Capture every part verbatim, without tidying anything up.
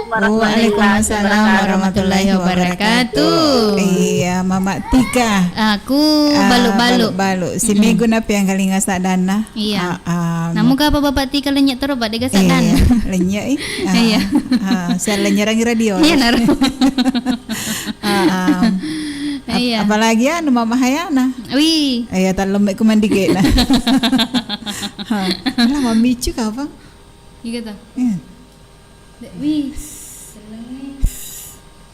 Waalaikumsalam warahmatullahi wabarakatuh. Iya, Mama Tika. Aku balu-balu. Balu-balu. Si Megu na pianggalinga saddanna. Iya. Ah, ah. Namu ka apa Bapak Tika lenye toro, Pak, dega saddanna. Iya, lenye, ih. Ah, iya. Ah, saya lenye rangi radio. Iya, naro. Ah, ah. Ap-, iya. Apalagi anu Mama Hayana. Wih. Iya, tallemme ku mandi kena. Ha, lah mamicu kapang. Iya ta? Iya. Wih, sellengi.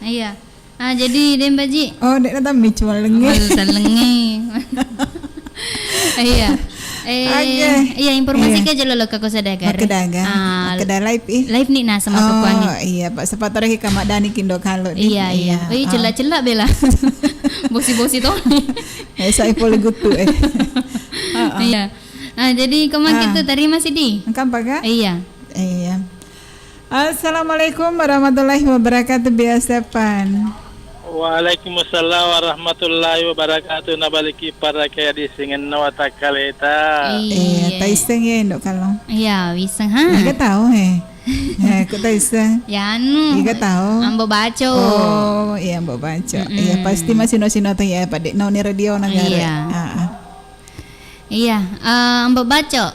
Iya. Ah, jadi deng Baji. Oh, dek datang mi cuma lengi. Oh, sellengi. Iya. Eh, oke. Iya, informasi ke jelo lo kako sadagare. Makedaga. Ah, makeda live ih. Live nih nah sama kekuangi. Oh, iya, Pak. Sepatu lagi Kak Madani kindo kalo nih. Iya, iya. Wih, celak-celak bela. Bosi-bosi toh. Eh, saya pole gutu eh. Iya. Ah, jadi kemang kita terima sih di. Engkau apa, Kak? Iya. Iya. Assalamualaikum warahmatullahi wabarakatuh, Bia Stefan. Waalaikumsalam warahmatullahi wabarakatuh. Nabaliki para kaya di singenna watakkaleta. Iya, taiseng ya, Indo, kalau. Iya, wiseng, ha? Iga tahu, he. Eh, kok taiseng? Ya, anu. Iga tahu. Ambo Baco. Oh, iya, Ambo Baco. Mm-mm. Iya, pasti masih no-sino tuh ya, Pak Dek. No, ni radio negara. Iya. Ah, ah. Iya, eh, Ambo Baco.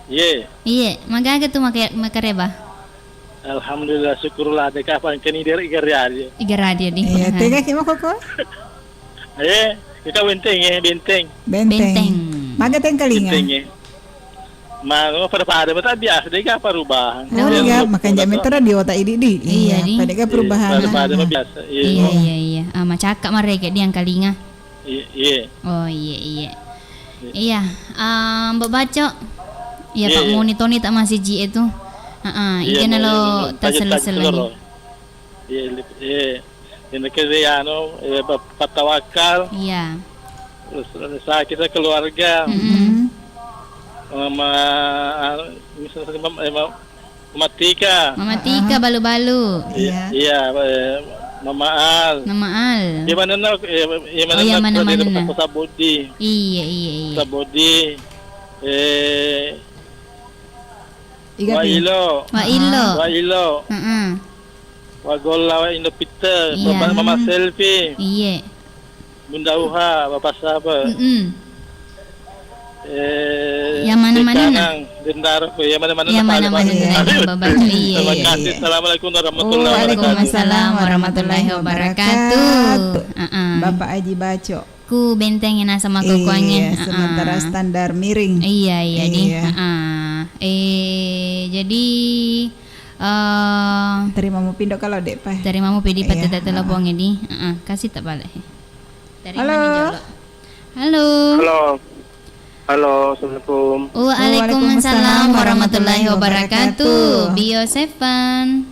Iye. Iye, magaga tu make-, makareba? Alhamdulillah, syukurlah, de kapan keni dere iga radio. Iga radio di. Iya, tega ki mako ko? Eh, kita benteng ya, benteng. Benteng. Benteng. Maga tengkalinga. Benteng ya. Ma, pada-pada, pada biasa, de ka perubahan. Oh, iya, makanya metode di otak ini di. Iya, di. Pada ka perubahan. Pada-pada biasa. Iya, iya, iya. Ah, macakka mareke di angkalinga. Iye, iye. Oh, iye, iye. Iye. Iya, ah, Mbak Baco. Iya, Pak Muni Toni tak masih ji itu. Heeh, iya, iga nalo tasel-seleng. Iya, iya. Ini ke anu, eh, pa-, patawakal. Iya. Terus, terus sakit keluarga. Mm-mm. Mama, anu, misalnya, eh, ma-, Mama Tika. Mama Tika, balu-balu. Iya. Iya, eh, Mama Al. Mama Al. Iya, mana nak, eh, iya, mana. Oh, iya, nak, mana, mana nak. Sabudi. Iya, iya, iya. Sabudi. Eh, Wa Ilo. Wa Ilo. Wa Ilo. Heeh. Wa Golla, wa Indo Peter. Iya. Mama, Mama Selfie. Iya. Bunda Uha, Bapak Saba. Mm-mm. Eh, yang mana-mana, Kanang, Dendaro, yang mana-mana. Yang mana-mana, Bapak. Iya, iya. Terima kasih. Iya. Assalamualaikum warahmatullahi wabarakatuh. Waalaikumsalam warahmatullahi wabarakatuh. Heeh. Bapak Aji Baco. Ku benteng na sama kokoangnge. Iya, sementara standar miring. Iya, iya, di. Heeh. Eh, jadi, eh, terima mu pindo kalau dek, Pak. Terima mu pidi pateta telepon di. Heeh, kasih tak balik. Halo. Halo. Halo. Halo, assalamualaikum. Waalaikumsalam warahmatullahi wabarakatuh. Bio Sevan.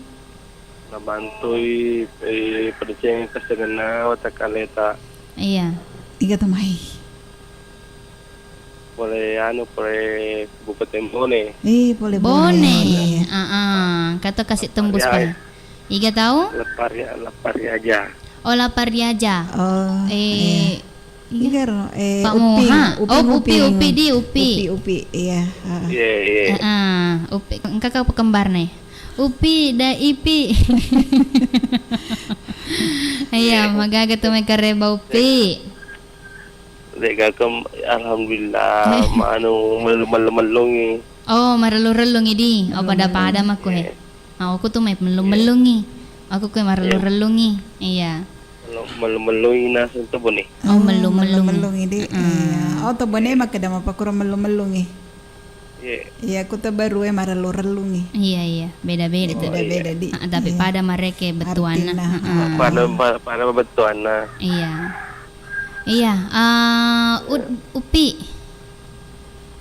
Nabantui, eh, padecengi kasengenna watakkaleta. Iya. Iga to mai. Pole anu, pole Kabupaten Bone. Eh, pole Bone. Bone. Iya. Ah, ah. Kata kasih tembus, Pak. Iga tahu? Lapar ya, lapar ya aja. Oh, lapar ya aja. Oh, eh, iya. Iga ro, eh, Pak Uping, Moha. Uping, oh, Upi, Uping. Upi di, Upi. Upi, Upi, iya. Heeh. Iya, iya. Heeh, Upi. Engka ka pekembar nih. Upi da Ipi. Iya, magaga tu mai kareba Upi. Dek gakem, alhamdulillah, manu mel-, mel-, mellungi. Oh, marellung-rellungi di. Oh, pada-pada makku he. Iya. Oh, aku tu mai mellung-mellungi. Aku kue marellung-rellungi. Iya. Mellu-, mellu-, mellungi naseng to Bone. Oh, hmm, mellung-mellungi. Mellung-mellungi di. Mm-mm. Iya. Oh, to Bone makkeda mappakuro mellung-mellungi. Iya. Iya, aku to barue marellung-rellungi. Iya, iya. Beda-beda. Beda-beda di. Ah, tapi pada mareke bettuanna. Artina. Heeh. Pada, pada, pada bettuanna. Iya. Iya, eh, Ud-, Upi.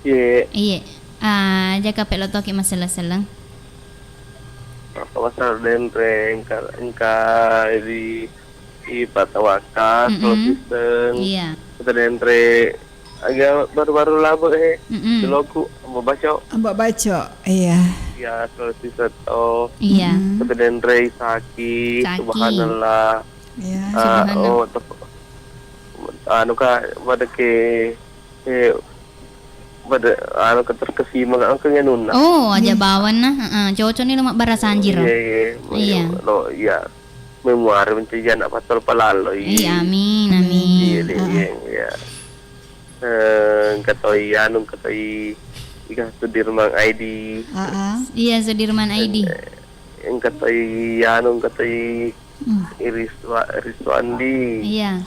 Iya. Iya. Ah, jaka pelo toki masalah-salah. Apa masalah denre engka, engka di, di patawakal, mm-mm, Sulawesi Teng. Iya. Kota denre aga baru-baru labo he. Mm-mm. Deloku, Ambo Baco. Ambo Baco, iya. Iya, Sulawesi Seto. Iya. Mm. Kota denre Saki, Saki. Subhanallah. Iya. Ah, subhanallah. Oh, tep-, anu ka, pada ke, eh, Pada anu keterkesima kan ke ngenunna. Oh, aja bawanna. Heeh, cocok nih lo mabbara sanjiro. Iya, iya. Iya. Lo, iya. Memuari mencegah anak pasal palalo. Iya, amin, amin. Iya, iya, iya. Eh, engka toi anu, engka toi Iga Sudirman Aidi. Heeh. Iya, Sudirman Aidi. Eh, engka toi anu, engka toi Hmm. Iris Wa-, Iris Wandi. Iya.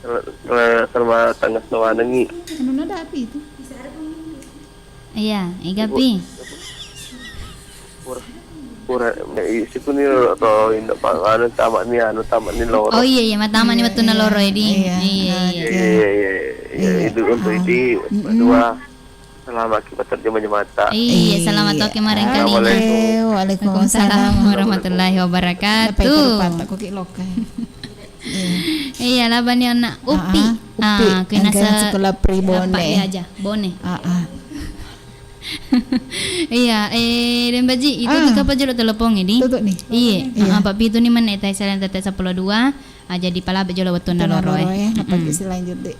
Re-, re-, sama tengah sewanengi. Anu nada api itu? Iya, Iga Pi. Pura, pura, isi pun ni lo to, indak pa-, anu, tamat ni, anu, tamat ni loro. Oh iya, iya, matamat ni wettunna loro, Edi. Iya. Iya, iya. Iya, iya, iya, iya, itu untuk Edi, berdua. Selamat kita terjemah-jemata. Iya, selamat oke, marengkali. Assalamualaikum. Oke, waalaikumsalam warahmatullahi wabarakatuh. Iya, labani anak Upi. Ah, Upi. Ah, kena sekolah pri Bone. Iya aja, Bone. Ah, ah. Iya, eh, Dembaji, itu tuh kapal jolo telepon ini. Tutup nih. Iya, ah, Pak Pitu nih mana? Tai salen tete sepuluh dua. Ah, jadi palabe jolo wettunna loro, eh. Apa selanjut deh?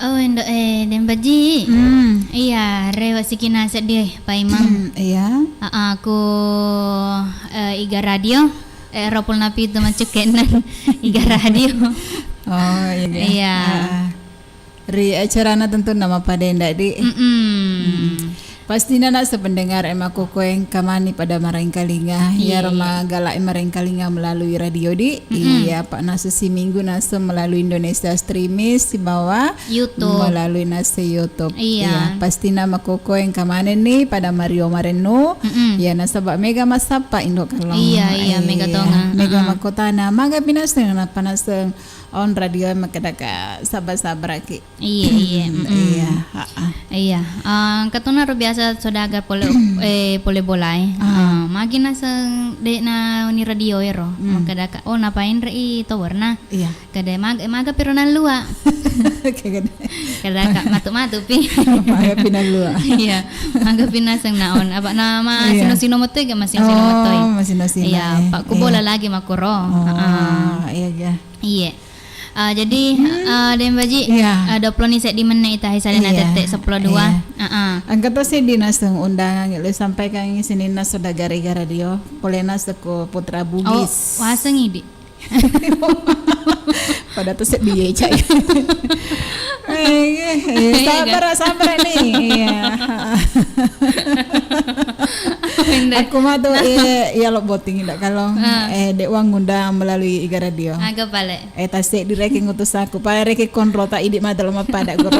Oh, endo, eh, Dembaji. Hmm. Iya, rewa sikina seddi, Pak Imam. Hmm, iya. Aa, aku, eh, iga radio, eh, ropol napi itu macekkenan iga radio. Oh, iya, iya. Iya. Ah, ri acarana tentu nama pada ndak, Di? Mm-mm. Hmm. Pastina naseng pendengar e makkokkoe engka mani pada marengkalinga, iya, iyaro magala e marengkalinga melalui radio, Di. Mm-mm. Iya, Pak, naseng siminggu naseng melalui Indonesia Streaming sibawa YouTube. Melalui naseng YouTube. Iya. Iya, pastina makkokkoe engka manenni pada mario marennu. Mm-mm. Iya, nasaba mega massappa Indo Kallong. Iya, iya, mega tonga. Mega makkotana, maga pinaseng nappa naseng on radio e makkedaka sabba-sabbaraki. Iya, iya, mm-mm. Iya, ha-a. Iya, eh, engka tona ro biasa sodagar pole, eh, pole bola e. Ah. Eh, magi naseng de' na ni radio ero. Hmm. Makkedaka, "Oh, napaenre i towerna." Iya. Kada mag-, maga piro nallua. Kada. Kadaka, matu-matu pi. Maga pi nallua. Iya, maga pi naseng na on. Apa nama, iya, sino-sino metoi ga, masino-sino metoi. Oh, masino-sino. Iya, eh. Pak, ku bola lagi makkuro. Oh, ha-a. Iya, iya. Iya. Ah, jadi, hmm, ah, Dembaji, iya, ah, dua puluh ni seddi menne ita, hai salena, iya, tette seppulo dua. Iya. Ah, ah. Engka to seddi naseng undangan le sampaikan sininna sodagar iga radio. Polena seko Putra Bugis. Oh, waseng idi. Pada to seddi ye, cai. Eh, eh, eh, sabar, sabar ni. Iya. Aku mah tuh, eh, ya lo botting ndak kalau, ah, eh, dek uang ngundang melalui iga radio. Aga pale. Eh, tasek di rekeng utusanku. Pale rekeng konro tak idik mata lo mapada guru.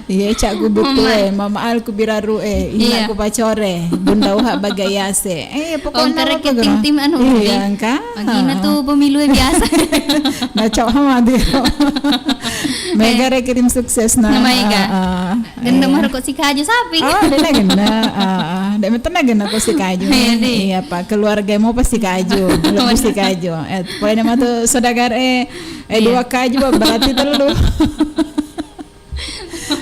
Iya, cak ku butuh, eh, mama al ku biraru, eh, ina ku pacore, bunda uha bagayase. Eh, pokoknya apa, tim-tim anu, iya, engka. Magina tuh pemilu biasa. Nah, cok sama dia. Mega rekeng tim sukses nah. Nah, mega. Ah, ah. Genda, iya, maro ko sikaju sapi. Oh, dena genda. Ah, ah. Dek metena genda ko sikaju. Iya, Di. Iya, Pak. Keluarga mau pasti kaju. Lebih sikaju. Eh, pokoknya mah tuh saudagar, eh, eh, iya, dua kaju, berarti telu.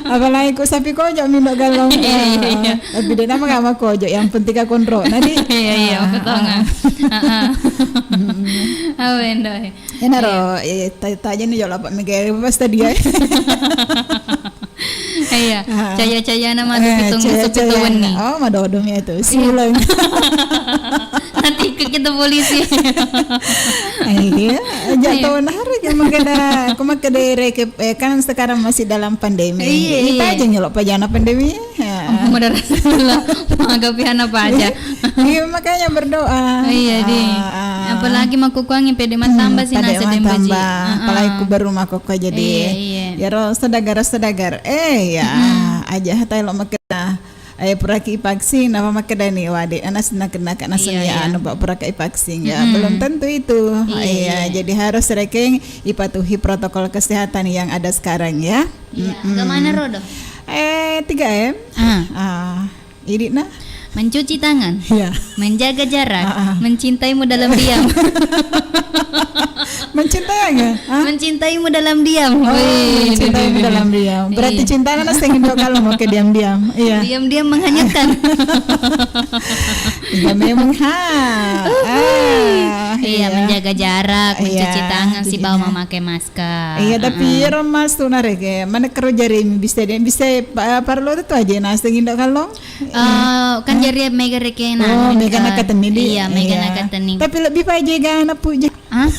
Apalagi ku sapi kojo mindo galong. Iya, iya, iya. Ah, ah. Tapi dek nama gak mau kojo, yang penting ka konro. Nadi? Iya, iya, ah, betul, ah, ah. Ah, ah. Mm-mm. Apa yang doi? Enaro, iya, eh, ta-, tajani jolo apa mega pas tadi ya. Iya, ah, caya-cayana matu, eh, pitung esso pitu wenni. Oh, madodo mi itu. Iya. Suleng. Nanti ke kita polisi. Iya, aja, iya, tahu nahar aja makada, aku makada reke, eh, kan sekarang masih dalam pandemi. Iya, iya. Kita aja nyelok pajana pandemi. Ya. Ampun, maga pihana paja. Iya, makanya berdoa. Iya, Di. Ah, ah. Apalagi makukuangi pede matamba, hmm, sih pede naseng Dembaji. Matamba. Ah, ah. Apalagi ku baru makoko jadi. Iya, iya. Ya ro saudagar-saudagar. Eh, ya. Mm-mm. Aja hatai lo makena. Eh, puraki ipaksin, apa makkedani, wade, anak senang kena kak naseng, iya, ya, iya, anu, Pak, puraki ipaksin, ya. Mm-mm. Belum tentu itu. Iya, iya, iya. Jadi harus rekeng ipatuhi protokol kesehatan yang ada sekarang, ya. Iya, mm-mm, agak mana, Rodo? Eh, tiga M. Ah. Ah, ini, nah. Mencuci tangan. Iya. Menjaga jarak. Ah, ah. Mencintaimu dalam diam. Mencintai aga? Hah? Mencintaimu dalam diam. Oh, wih, mencintaimu dalam diam. Berarti, iya, cinta kan sing do kalau mau ke diam-diam. Iya. Diam-diam menghanyutkan. Iya, memang, ha. Uhuy. Ah, iya, iya, menjaga jarak, iya, mencuci tangan, cuci tangan, sibawa memakai masker. Iya, tapi, ah, ah, iya, ro mas tu nareke. Mana kerja remi bisa deh, bisa pa-, parlo tu aja naseng indo kalau. Eh, kan jari mega rekeng, oh, anu, mega, eh, nakatenni, di? Iya, mega, iya, nakatenni. Tapi lebih baik jaga anak puja. Hah?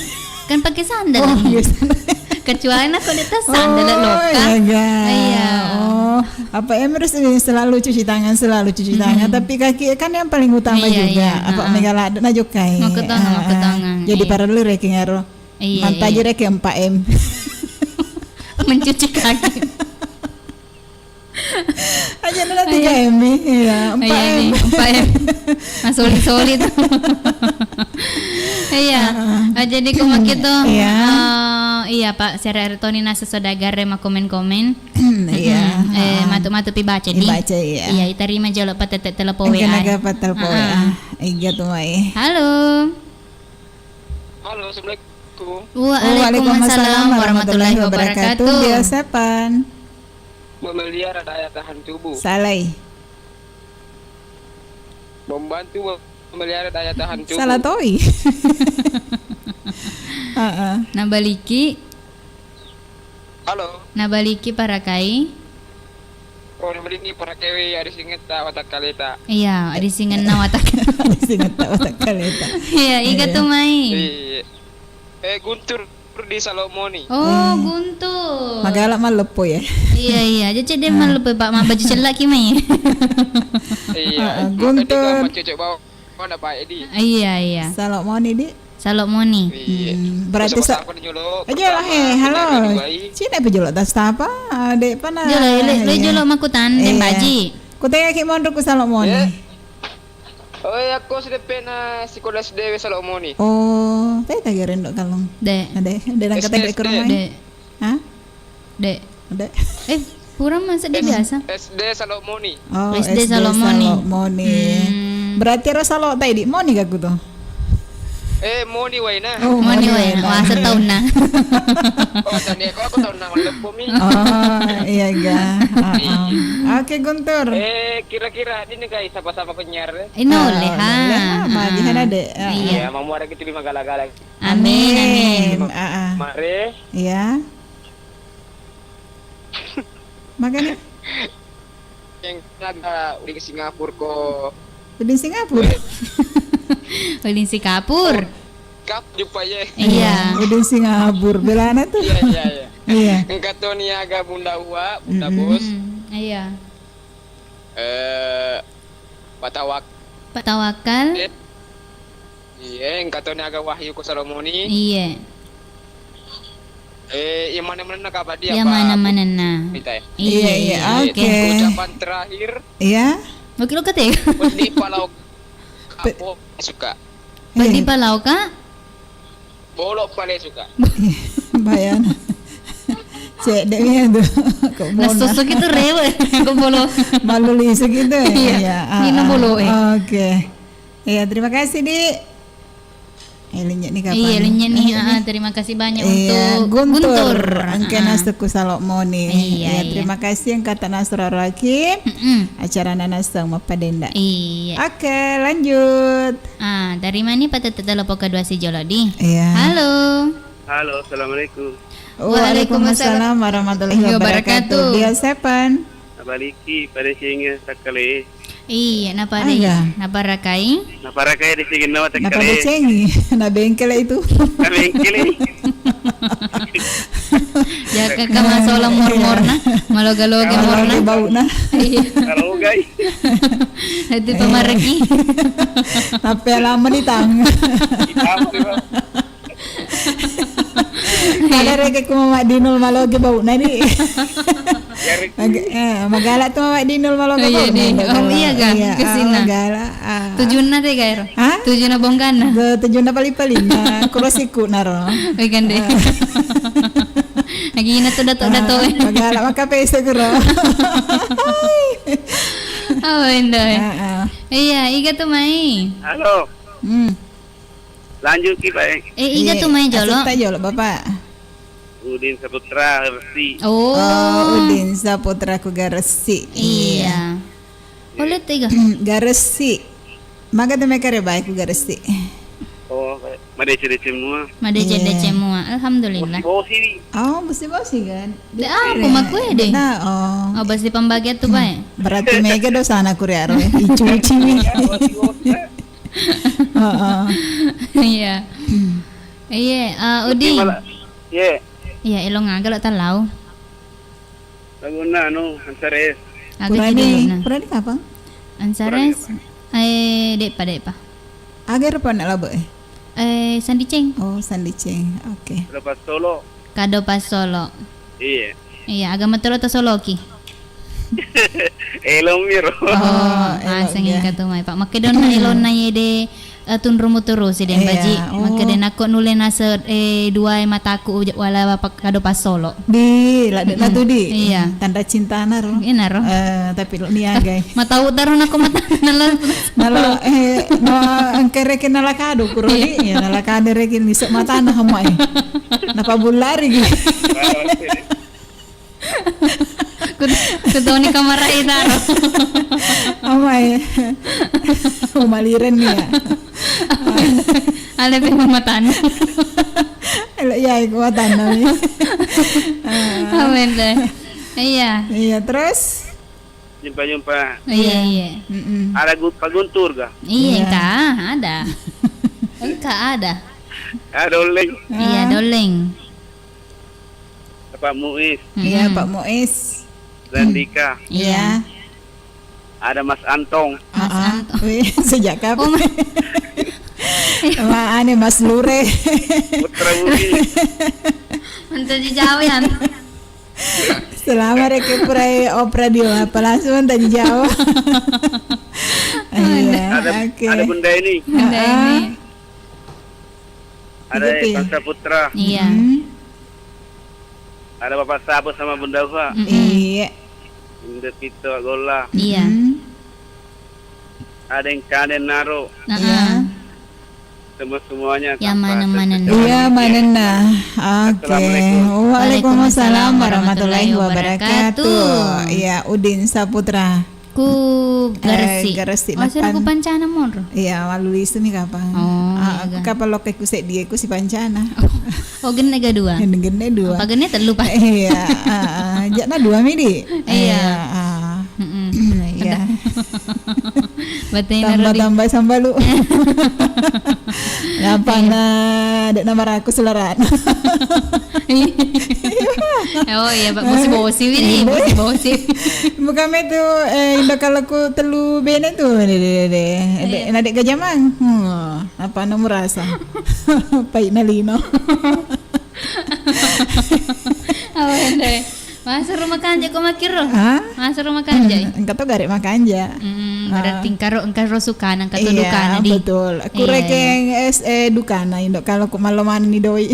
Kan pakai sandal. Oh, iya, sandal. Kecuali nak kau di atas sandal, oh, loka. Iya, iya. Iya. Oh, apa em harus ini selalu cuci tangan, selalu cuci tangan. Mm-mm. Tapi kaki kan yang paling utama, iya, juga. Iya, apa, heeh, mega ladde na jokai. Mau ke tangan, mau ke, ah, tangan. Jadi, iya, parallu rekeng aro. Iya, mantaji, iya, rekeng empat M. Mencuci kaki. Aja dulu tiga M, iya. Iya, empat M. Iya, ini, empat M. Ah, sorry, sorry tuh. Iya. Heeh. Ah, jadi ku makkitu, iya, eh, iya, Pak, sere-, retoni naseng saudagar e makkomen-komen. Iya. Mm-mm. Eh, heeh, matu-matu pi baca, di. Dibaca, iya. Iya, itarima jolo patette telepon W A. Engka naga patette telepon W A. Heeh. Iya, tuh, mai. Halo. Halo, assalamualaikum. Waalaikumsalam warahmatullahi wabarakatuh. Dia siapa? Memelihara daya tahan tubuh. Salai. Membantu memelihara daya tahan tubuh. Salah toi. Heeh. Nabaliki. Halo. Nabaliki parakai. Oh, nabaliki parakai we, arisingetta watakkaleta. Iya, arisingenna watak- Arisingetta watakkaleta. Iya, iga tu mai. Iya. Eh, Guntur di Salomoni. Oh, Guntur. Magala malleppo ya. Iya, iya. Aja cedde malleppo, Pak. Mabbaju cellaki mai. Iya. Heeh, Guntur. Cocok bawa. Mana Pak Edi? Iya, iya. Salomoni, Di. Salomoni. Iya. Hmm, berarti sa- Aja lah, eh, halo. Cina pe jolo tas apa? Dek pana. Jolo, le, le jolo makutan, den baji. Kutanya ki monro ku Salomoni. Oh, iya, aku sudah pernah sekolah S D W Salomoni. Oh, tadi tak kira ndok kalong. Dek. Ada, ada yang kata dek ke rumah. Dek. Hah? Dek. Dek. Eh, kurang masa dia biasa? S D Salomoni. Oh, S D Salomoni. Salomoni. Hmm. Berarti ro salo tadi di Moni gaku tuh. Eh, Moni waina. Oh, Moni waina. Wah, setahun nah. Oh, tadi aku, aku tahun nah lebih mi. Oh, iya ga. Heeh. Oke, Guntur. Eh, kira-kira ini guys, siapa-siapa penyiar? Ini oleh ha. Magi hana dek. Iya, mau ada gitu di magala-gala. Amin, amin. Mare. Iya. Makanya. Yang ada di Singapura ko. Di Singapura. Di Singapura. Kap jumpa ya. Iya. Di Singapura. Belana tuh. Iya, iya, iya. Iya. Engka to niaga Bunda Uwa, Bunda Bos. Iya. Eh, Patawak. Patawakal. Eh, Iya, engka to niaga Wahyu ko Salomoni. Iya. Eh, yang mana-mana kapa dia? Yang mana-mana. Iya, iya, oke. Ucapan terakhir. Iya. Oke, lo kate. Peddi palau kapo suka. Peddi palau ka? Bolo pale suka. Bayana. Cek dek mi itu. Kok bolo. Nasoso gitu rewe. Kok bolo. Malu lisu gitu ya. Iya. Ini bolo eh. Oke. Iya, terima kasih, Di. Eh, linyek nih kapan? Iya, linyek nih. Terima kasih banyak untuk Guntur. Engka nasu ku Salomoni. Iya, terima kasih engka ta nasu raraki. Acara na nasu mappadenda. Iya. Oke, lanjut. Ah, dari mana patete telepon kedua si Jolo di? Iya. Halo. Halo, assalamualaikum. Waalaikumsalam warahmatullahi wabarakatuh. Dia sepan. Nabaliki pada singa sakale. Iya, naparakai. Naparakai. Naparakai di sini nama tekale. Napadecengi. Na bengkel itu. Na bengkel. Ya kakak masola mor-morna, maloga-loga morna. Bau na. Iya. Kalau gai. Itu pemaraki. Tapi lama di tang. Ada reke ku Mama Dinul maloge bau nani. Magala tu Mama Dinul maloge bau nani. Oh iya ga? Kesina. Magala. Tujunna te gaero. Hah? Tujunna bongganna. Tujunna paling-paling. Kurosiku naro. Oi gande. Lagi ina tu dato-dato. Magala maka pese kuro. Oh indah. Iya, iga tu mai. Halo. Hmm. Lanjut ki, Pak. Eh, iga tu mai jolo. Asetta jolo, Bapak. Udin Saputra Resi. Oh. Oh, Udin Saputra ku Garesi. Iya. Boleh tiga. Garesi. Maga tu mekare baik ku Garesi. Oh, madeceng-deceng mua. Madeceng-deceng mua. Alhamdulillah. Bosi-bosi. Oh, bosi-bosi kan? De aku makue de. Nah, oh. Oh, basi pembagian tu baik. Berarti mega dosana kuriaro. Icu-icu. Heeh. Iya. Iya, eh, Udi. Iya. Iya, elong aga lo talau. Laguna anu, Ansares. Aga purani, purani kapang? Ansares. Eh, depa, depa. Aga rupa nak labe eh? Eh, Sandiceng. Oh, Sandiceng. Oke. Lepas Solo. Kado pas Solo. Iya. Iya, aga metolo to soloki. Elong miro. Oh, aseng engka tu mai, Pak. Makedonna elonna yede, eh, tunrumu terus, Deng Baji. Makedonna ko nulle nase, eh, dua e mataku uja-, wala apa kado pas Solo. Di, ladde na tu di. Iya. Tanda cintana ro. Ina ro. Eh, tapi lo niagai. Matau taro nako mata nala. Nala, eh, no, engka reke nala kado kuro di. Iya, nala kado reke nisek matana hama e. Napa bullari gi. Kut-, kutoni kamar e taro. Hama e. Umaliren ni ya. Ale pe matana. Ele ya iku matana ni. Amin deh. Iya. Iya, terus? Jumpa-jumpa. Iya, iya. Mm-mm. Ada gu-, paguntur ga? Iya, iya. Engka ada. Engka ada. Ada Doleng. Iya, ah. Doleng. Bapak Muiz. Iya, mm-mm. Pak Muiz. Randika. Iya. Iya. Ada Mas Antong. Mas ah, ah. Antong. Wih, sejak kapan? Oh, ma- Wah, ane Mas Lure. Putra Budi. Untuk di Jawa ya. Selama reke purai opera di apa langsung tadi Jawa. Iya, ada, oke. Ada Bunda Eni. Bunda Eni. Ah, ah. Ada Bangsa Putra. Iya. Hmm. Ada Bapak Sabo sama Bunda Ufa. Mm-mm. Iya. Bunda Pito Golla. Iya. Hmm. Ada yang Kaden Naro. Nah, iya. Ah. Semua-semuanya yang tanpa mana-mana terkecuali. Iya, manenna. Oke. Assalamualaikum. Waalaikumsalam warahmatullahi wabarakatuh. Iya, Udin Saputra. Ku Garesi. Eh, Garesi. Oh, sudah ku Pancana monro. Iya, walu lisu mi kapang. Oh, ah, iya, aku ga. Kapang lokka ku seddi ku si Pancana. Oh, genne ga dua? Genne, genne dua. Apa genne tellu, Pak? Iya, ah, ah. Jakna dua mi di. Iya. Iya, ah. Mm-mm. Iya. Batena tambah, Rodi. Tambah sambalu. Ngapa na dek nama raku seleran. Oh iya, Pak. Bosi-bosi ini, iya. Bosi-bosi. Bukan itu, eh, indo kalau ku telu bene tu, de, de, de, de. Iya. Dek, na dek gajamang. Hmm, apa na merasa? Pahit na lino. Awe, deh. Masero makanja ko makkiro? Hah? Masero makanja. Hmm, engka to gare makanja. Hmm, berarti engka ro, engka ro sukana, engka to dukana di. Iya, betul. Iya, kurekeng iya. Es, eh, dukana indo kalau ku mallo manenni doi.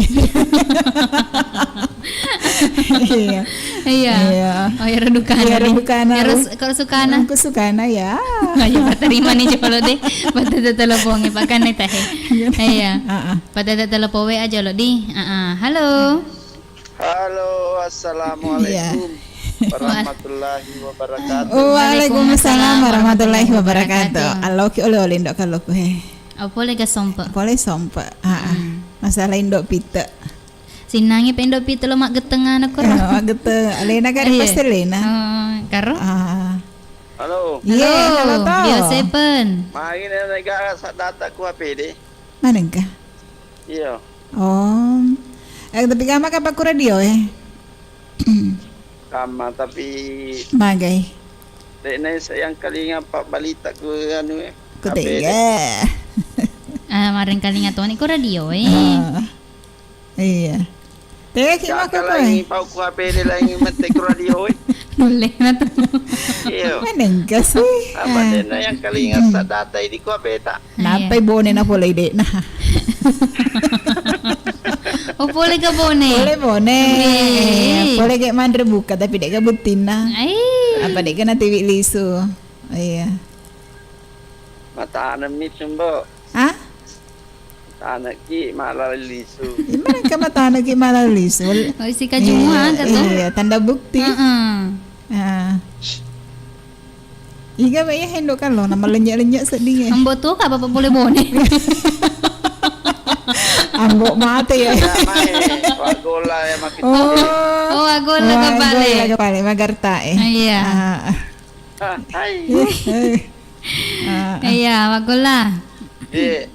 Iya. Iya. Iya. Oh, iyaro dukana. Iyaro dukana. Iyaro su-, kalau sukana? Aku sukana ya. Ayo, terima nih coba lo deh. Batu telepon, pakan nih teh. Iya. Heeh. Pada telepon W A aja lo di. Heeh. Halo. Halo, assalamualaikum warahmatullahi wabarakatuh. Iya. Waalaikumsalam warahmatullahi wabarakatuh. Waalaikumsalam warahmatullahi wabarakatuh. Alloki oleh-oleh indo kaloku he. Oh, pole ga sompe? Pole sompe. Ah, ah. Hmm. Masalah indo pite. Sinnangi pe indo pite lo maggetteng anu koro. Eh, maggetteng. Alena kan pasti alena. Oh, karo? Ah. Halo. Iya, halo, halo, to. Dio Seven. Magi na ga sadata ku H P de. Manengka? Iya. Oh. Eh, tapi kama kapa ku radio, eh? Kama, tapi magai. Dek na saya yang kalinga pak balita ku anu, eh. Ku H P de. Tega. Ah, mareng kalinga toni ku radio, eh. Ah. Iya. Tega ki mako koe. Lain pau ku H P de, lain mette ku radio, eh. Nulle na tu. Iya. Manengka sih. Apa dena yang kalinga sadata ini ku H P ta. Nappai bone na pole de'na. Oh, pole ga bone? Pole bone. Iya. Eh, pole ga manre buka tapi de'ga buttinna. Ai. Apa de'ga na tiwi lisu. Iya. Mataneng mi tu, Mbok. Hah? Taneki mala lisu. Gimana ke mataneki mala lisu? Oh, isi kajumua kan tu? Iya, tanda bukti. Heeh. Ah. Iga ba iya hendo kalo na malenye-lenye seddi e. Ambo tu ka bapak boleh bone. Ambo mate ya. Ya, mai, wagola ya makin. Oh. Oh, wagola kapale. Wagola kapale, magarta e. Ah, iya. Ah. Ah, hai. Ah. Iya, wagola. Iya.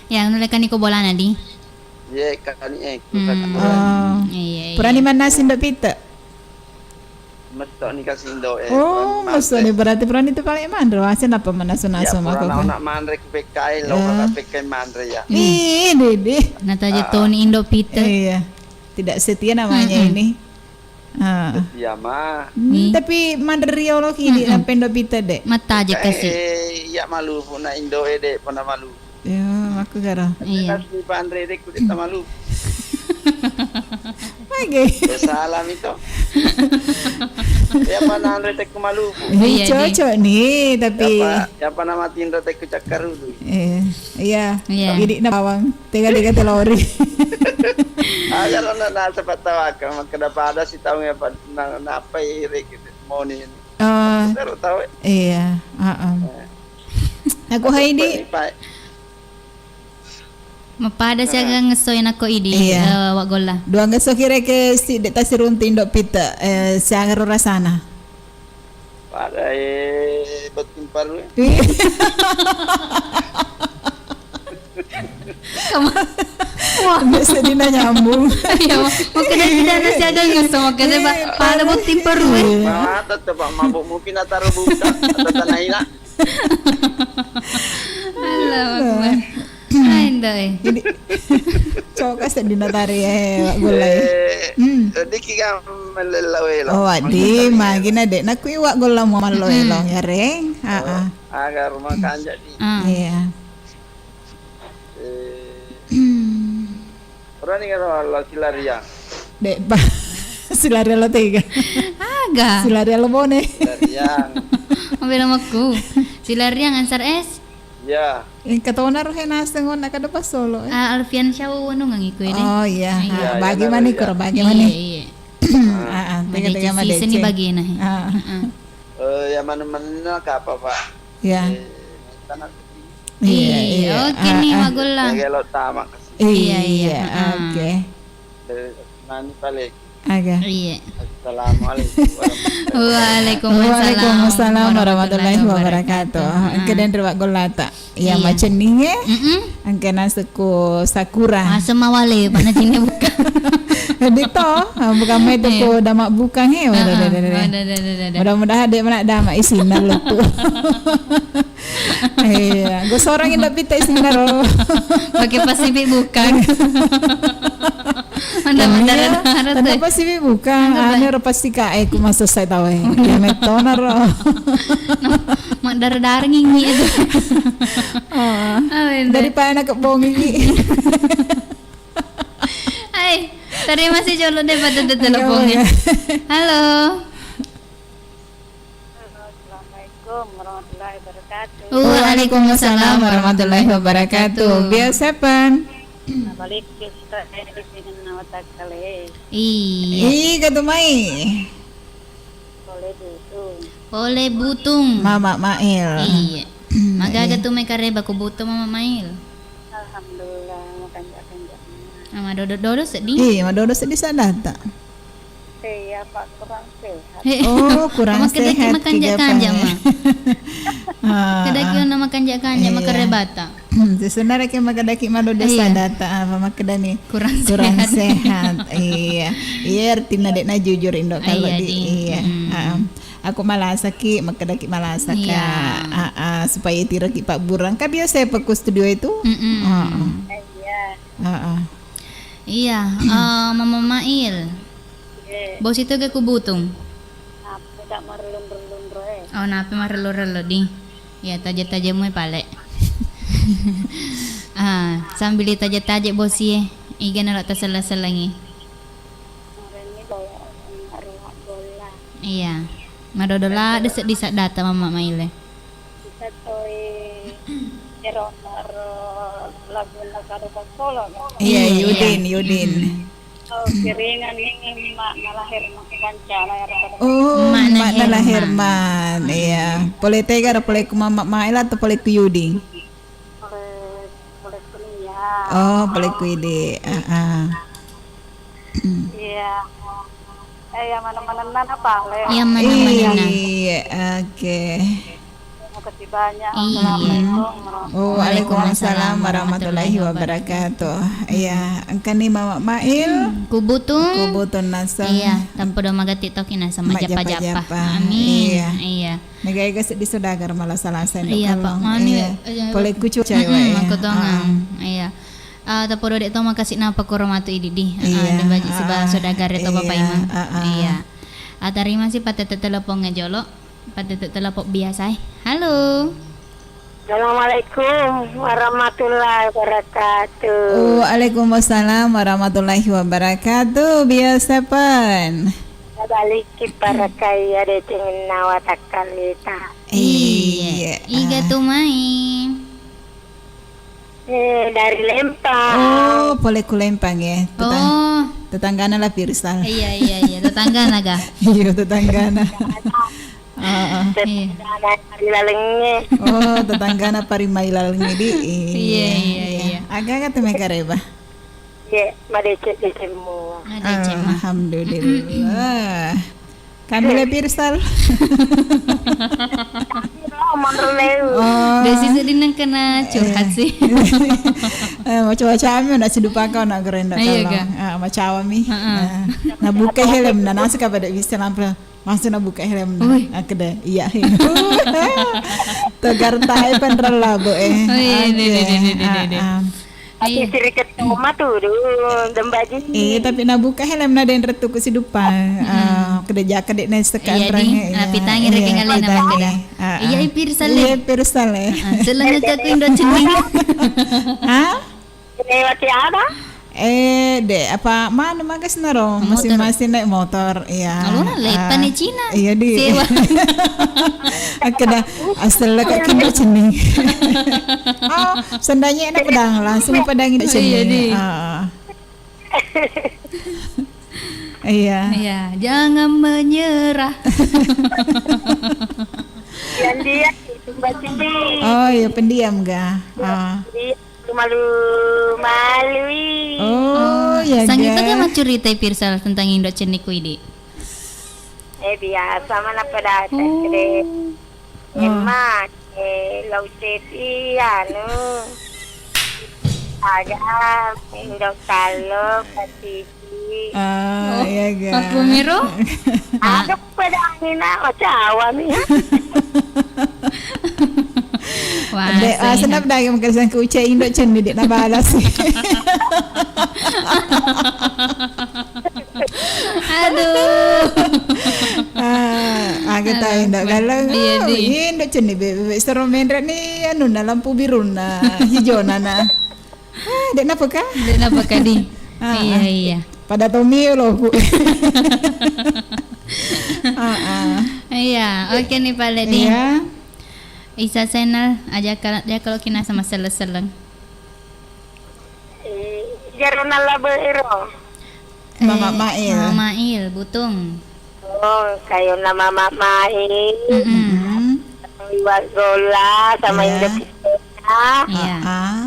Ya, nulle kani ko bolana di. Iya, kani e. Hmm. Oh. Iya, iya. Purani mannasi ndo pite. Mesto ni kasi ndo e. Oh, mesto ni berarti purani tu paling manre. Wase napa manasu-nasu mako? Nak manre ku P K I lo, P K I manre ya. Ih, dede. Nataja toni indo pite. Iya. Tidak setia namanya ini. Ah. Setia mah. Hmm, tapi manre riolo ki di nampe ndo pite de. Mataja kasi. Eh, iya malufu na indo e de pona malufu. Ya, aku gara. Iya. Kasi panre de ku de tamalu. Mage. Ya salah mi to. Ya pananre te ku malufu. Iya, cocok ni, tapi ya pa, ya panamatin te ku cakkarulu. Eh, iya. Iya. Jadi na bawang. Tega-tega telori. Aja lo na, na cepat tahu akan makkeda pada si tahu ya pa na, napa iri gitu moni. Ah, seru tahu. Iya, heeh. Aku Haidi. Mappada siaga ngesso e nakko idi, iya, eh, Wak Golla. Dua ngesso kira ke si de' tasiruntu indo' pite, eh, siaga ro rasana. Pada, eh, botting paru, eh. Iya. Kama-, wah. Nggak sedih na nyambung. Iya, mau kena tidak ada siaga ngesso, makanya, Pak, pada botting paru, eh. Iya. Mata tuh, Pak, mabuk mungkin atau buka, atau tanah hilang. Allahu Akbar. Ai, ndai. Jadi, coba seddi natari, eh, Wak Golla, eh. Eh, hmm. Sedikit kan melelawelo. Oh, Wak Di, magina de'. Nakui Wak Golla mau mallo, hmm, elong, ya, Reng? Ah, ah. Agar rumah kanjak di. Ah. Iya. Eh. Hmm. Berani kan Allah silariang. De', Pak. Silariang lo tega. Aga. Silariang lo bone. Silariang. Mabela makku. Silariang ansar es. Iya. Engka tona rohe naseng on, nakada pas solo, eh. Ah, Alfian Syah wonungang iku, eh, deh. Oh, iya. Iya. Ah, iya, bagi mani, iya. Kura bagi mani. Iya, iya. Ah, ah, tega, tega, madeceng. Madeceng sisa ni bagina, eh. Ah. Ah. Eh, ya, mana-mana kapa, Pak? Iya. Eh, tanah. Iya, iya, iya. Oke nih, ah, ah. Wak Golla. Ya, kalau tamak. Iya, iya, ah, ah. Oke. Dari nani balik. Aga. Iya. Assalamualaikum warahmatullahi wabarakatuh. Waalaikumsalam warahmatullahi wabarakatuh. Engka denre Wak Gollata. Iya, iya. Macenninge. Mm-mm. Engka nasukku sakura. Masa mawale, pana cinne buka. Dito, ah, bukan main toko, iya, damak bukan, he. Waduh, ah, ah, waduh, waduh. Waduh, waduh, waduh, waduh. Mudah-mudahan de' mana damak isinna lo tu. Iya, go sorang inda pita isinna ro. Pakai Pasifik bukan. Mana, iya, mana, mana, mana, tanda Pasifik bukan. Anu ro pasti ka, eh, ku masuk saya tahu, eh. Ya, metona ro. Mak darah-darah ngini itu. Oh. Daripada nak kebong ini. Hai, terima kasih jolo deh pada telepon. Iya. Halo. Halo, assalamualaikum warahmatullahi wabarakatuh. Waalaikumsalam warahmatullahi wabarakatuh. Biasa pan? Balik kita di sini nawa takkale. Iya. Ih, katu mai. Pole butung. Pole butung. Mama Mail. Iya. Magaga tu mai kareba ku butung Mama Mail. Alhamdulillah, makanja-kanja. Ah, madodo-dodo seddi. Iya, madodo seddi sadata. Iya, Pak, kurang sehat. Oh, kurang sehat. Makkedaki makanja-kanja, Ma. Ah, kedaki ona makanja-kanja, iya, makarebata. Sebenarnya ke makkedaki madodo sadata, apa makkedani? Kurang sehat. Iya. Iya, artinya de' na jujur indo kalau di, iya. Aku malasaki, makkedaki malasaka. Iya. Ah, ah, supaya itiroki pabburang. Kan biasa ya, Pak, ku studio itu. Mm-mm. Ah, ah. Iya. Ah, ah. Iya, eh, Mama Mail. Iya. Bosi tu ga ku butung. Apa tak marellung-rellung ro, eh? Oh, nape marellung-rellung di? Ya, taja-taja mui pale. Ah, sambil taja-taja bosi, eh. Iga nalo tasella-sellangi. Marenni bawa ro golla. Iya. Madodo ladde seddi saddata Mama Mail e. Kita toi ero ro lagunna Kado Passolo, kan? Iya, iya, Yudin, iya. Yudin. Mm-mm. Oh, kiringan ini mak nalaher mak kancana ero Kado Passolo. Oh, mak nalaher man. Iya. Pole tega ro, pole ku Mama Mail atau pole ku Yudin? Pole, pole kuliah. Oh, pole ku idi. Ah, ah. Iya. Eh, yang mana-mana apa, Le? Yang mana-mana. Iya, oke. Terima kasih banyak. Iya. Assalamualaikum warahmatullahi wabarakatuh. Waalaikumsalam warahmatullahi wabarakatuh. Iya, engkani Mama Mail. Kubutung. Kubutung naseng. Iya, tanpa do magatti toki naseng majjapa-japa. Amin. Iya. Iya. Mega-ega seddi saudagar malasa-lasa. Iya, Pak. Mani, iya. Pole ku cuaca, mm-mm, iya. Makkutongang. Ah. Iya. Ah, tapodo de' to makasi napa koro matu idi di. Ah, iya. De' baji siba saudagar to Bapak Imam. Ah, ah. Iya. Ah, tarima si patete telepon e jolo. Patete telepon biasa e. Halo. Assalamualaikum warahmatullahi wabarakatuh. Waalaikumsalam warahmatullahi wabarakatuh. Biasa pan. Nabalikki parakaiya deceng nawa takkalita. Iya. Iya. Iga tu mai? Eh, dari Lempang. Oh, pole ku Lempang ya. Tetang-, oh. Tetanggana La Pirsal. Iya, iya, iya. Tetanggana ga? Iya, tetanggana. Heeh. Iya. Tetanggana Parilalengnge. Oh, tetanggana Parilalengnge di. Iya, iya, iya. Aga-aga tu mega reba. Ye, madeceng-deceng mua. Madeceng mua. Alhamdulillah. Kami le Pirsal. Monro leu. Oh. Desi sedinang kena curhat sih. Eh, macam-macam mi nak sidupa kau nak gerenda. Iya, kalau. Ga? Ah, macam mi. Heeh. Ah. Nah, buka helm, nah, nasi kabar bisa lampir. Langsung nabuka helm. Ui. Aku deh, iya. Tegar tai penrela, Bu, eh. Oh, iya, iya, iya, iya, iya, iya. Tapi sirikit oma tuh, duh, dembaji. Eh, tapi nabuka helm na den retuku sidupa. Ah, kede jaka dek na seka. Iya, di, terang, iya. Napitangi reke ngalena pitangi. Ah, ah. Iya, Pirsal, iya, Pirsal, eh. Ah, selengka ku Indo Cending. Hah? Lewati apa? Eh, de, apa, mana magas naro? Motor. Masing-masing naik motor, iya. Kalau na lepa ni Cina. Iya, di. Sewa. Aku dah asal lah kak Indo Cending. Oh, sendanya enak pedang, langsung pedang Indo Cending. Oh, iya, di. Ah. Iya. Iya, jangan menyerah. Yang dia, Mbak Siti. Oh, iya, pendiam ga? Ah. Iya. Malu-malui. Oh, iya, sangita ga? Ga maccuritai Pirsal tentang Indo Cenniku idi? Eh, biasa mana pada. Oh. Emma, eh, lau cepi, anu, aga, Indo kalo, pasti. Ah, oh, iya, ga? Makkumiro? Aga pedangina, macawa mi. Wah, de, ah, senap dagi makan sangku ucai Indo Cenni, de, nabalas. Aduh. Ah, aga tahu Indo galau. Iya, di. Indo Cenni, be, be, sero menre ni, anu, na lampu biru na, hijau na, na. Ah, dek napa ka? Dek napa ka, di? Ah, iya, ah, iya. Pada Tommy lo ku. Ah, ah. Iya, oke nih, Pak Ledi. Iya. Isa Senal, aja kalau, aja kalau kina sama seleng-seleng. Eh, jaruna labe iro. Mama, eh, Mail. Mama Mail, Butung. Oh, kayona Mama Mail. Mm-mm. Mm-mm. Iwak Gola sama, iya, Indo Pistona. Iya. Ah, ah.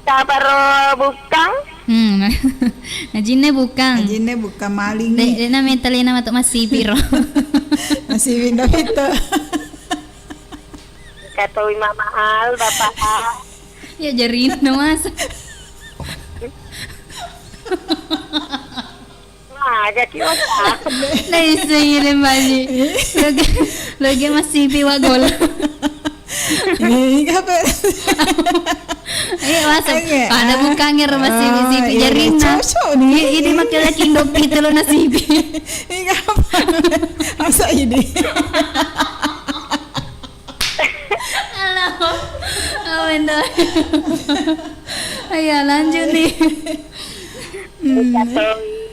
Sabaro bukkang? Hmm. Najinne bukkang. Najinne bukkang maling. De, de na mentalina matu masipiro. Masipi Indo Pito. Katoi Mama Al, Bapak Al. Ya, jarina, Mas. Wah, aja ki otak. Nah, isu ini, Mbak Ji. Loge, loge masipi wa gol. Iya, apa? Iya, masuk. Oke. Pada bukannya rumah sipi-sipi, oh, iya, jarina. Cocok nih. Ini, ini makin lagi Indomie telur nasipi. Iya, apa? Masa ini? Halo. Oh, bentar. Ayo, lanjut nih. Hmm.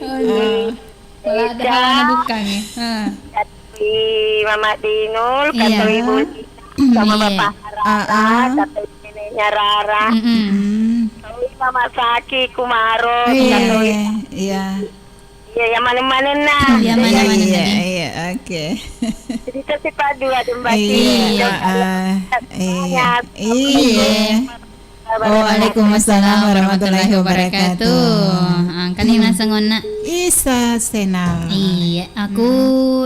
Aduh. Malah ada halangan bukan ya? Heeh. Katoi Mama Dinul, iya, katoi Ibu Lina, sama, iya, Bapak Rara, ah, ah, katoi neneknya Rara. Mm-mm. Hmm. Katoi Mama Saki Kumaro, iya, katoi, iya. Iya, yang mana-mana nah. Iya, iya, mana-mana iya, tadi. Iya, oke. Cerita si Padu ada Mbak. Iya, iya, ah, iya. Iya. Waalaikumsalam warahmatullahi wabarakatuh. Ah, kan ini langsung ngonna. Isa Senal. Iya, aku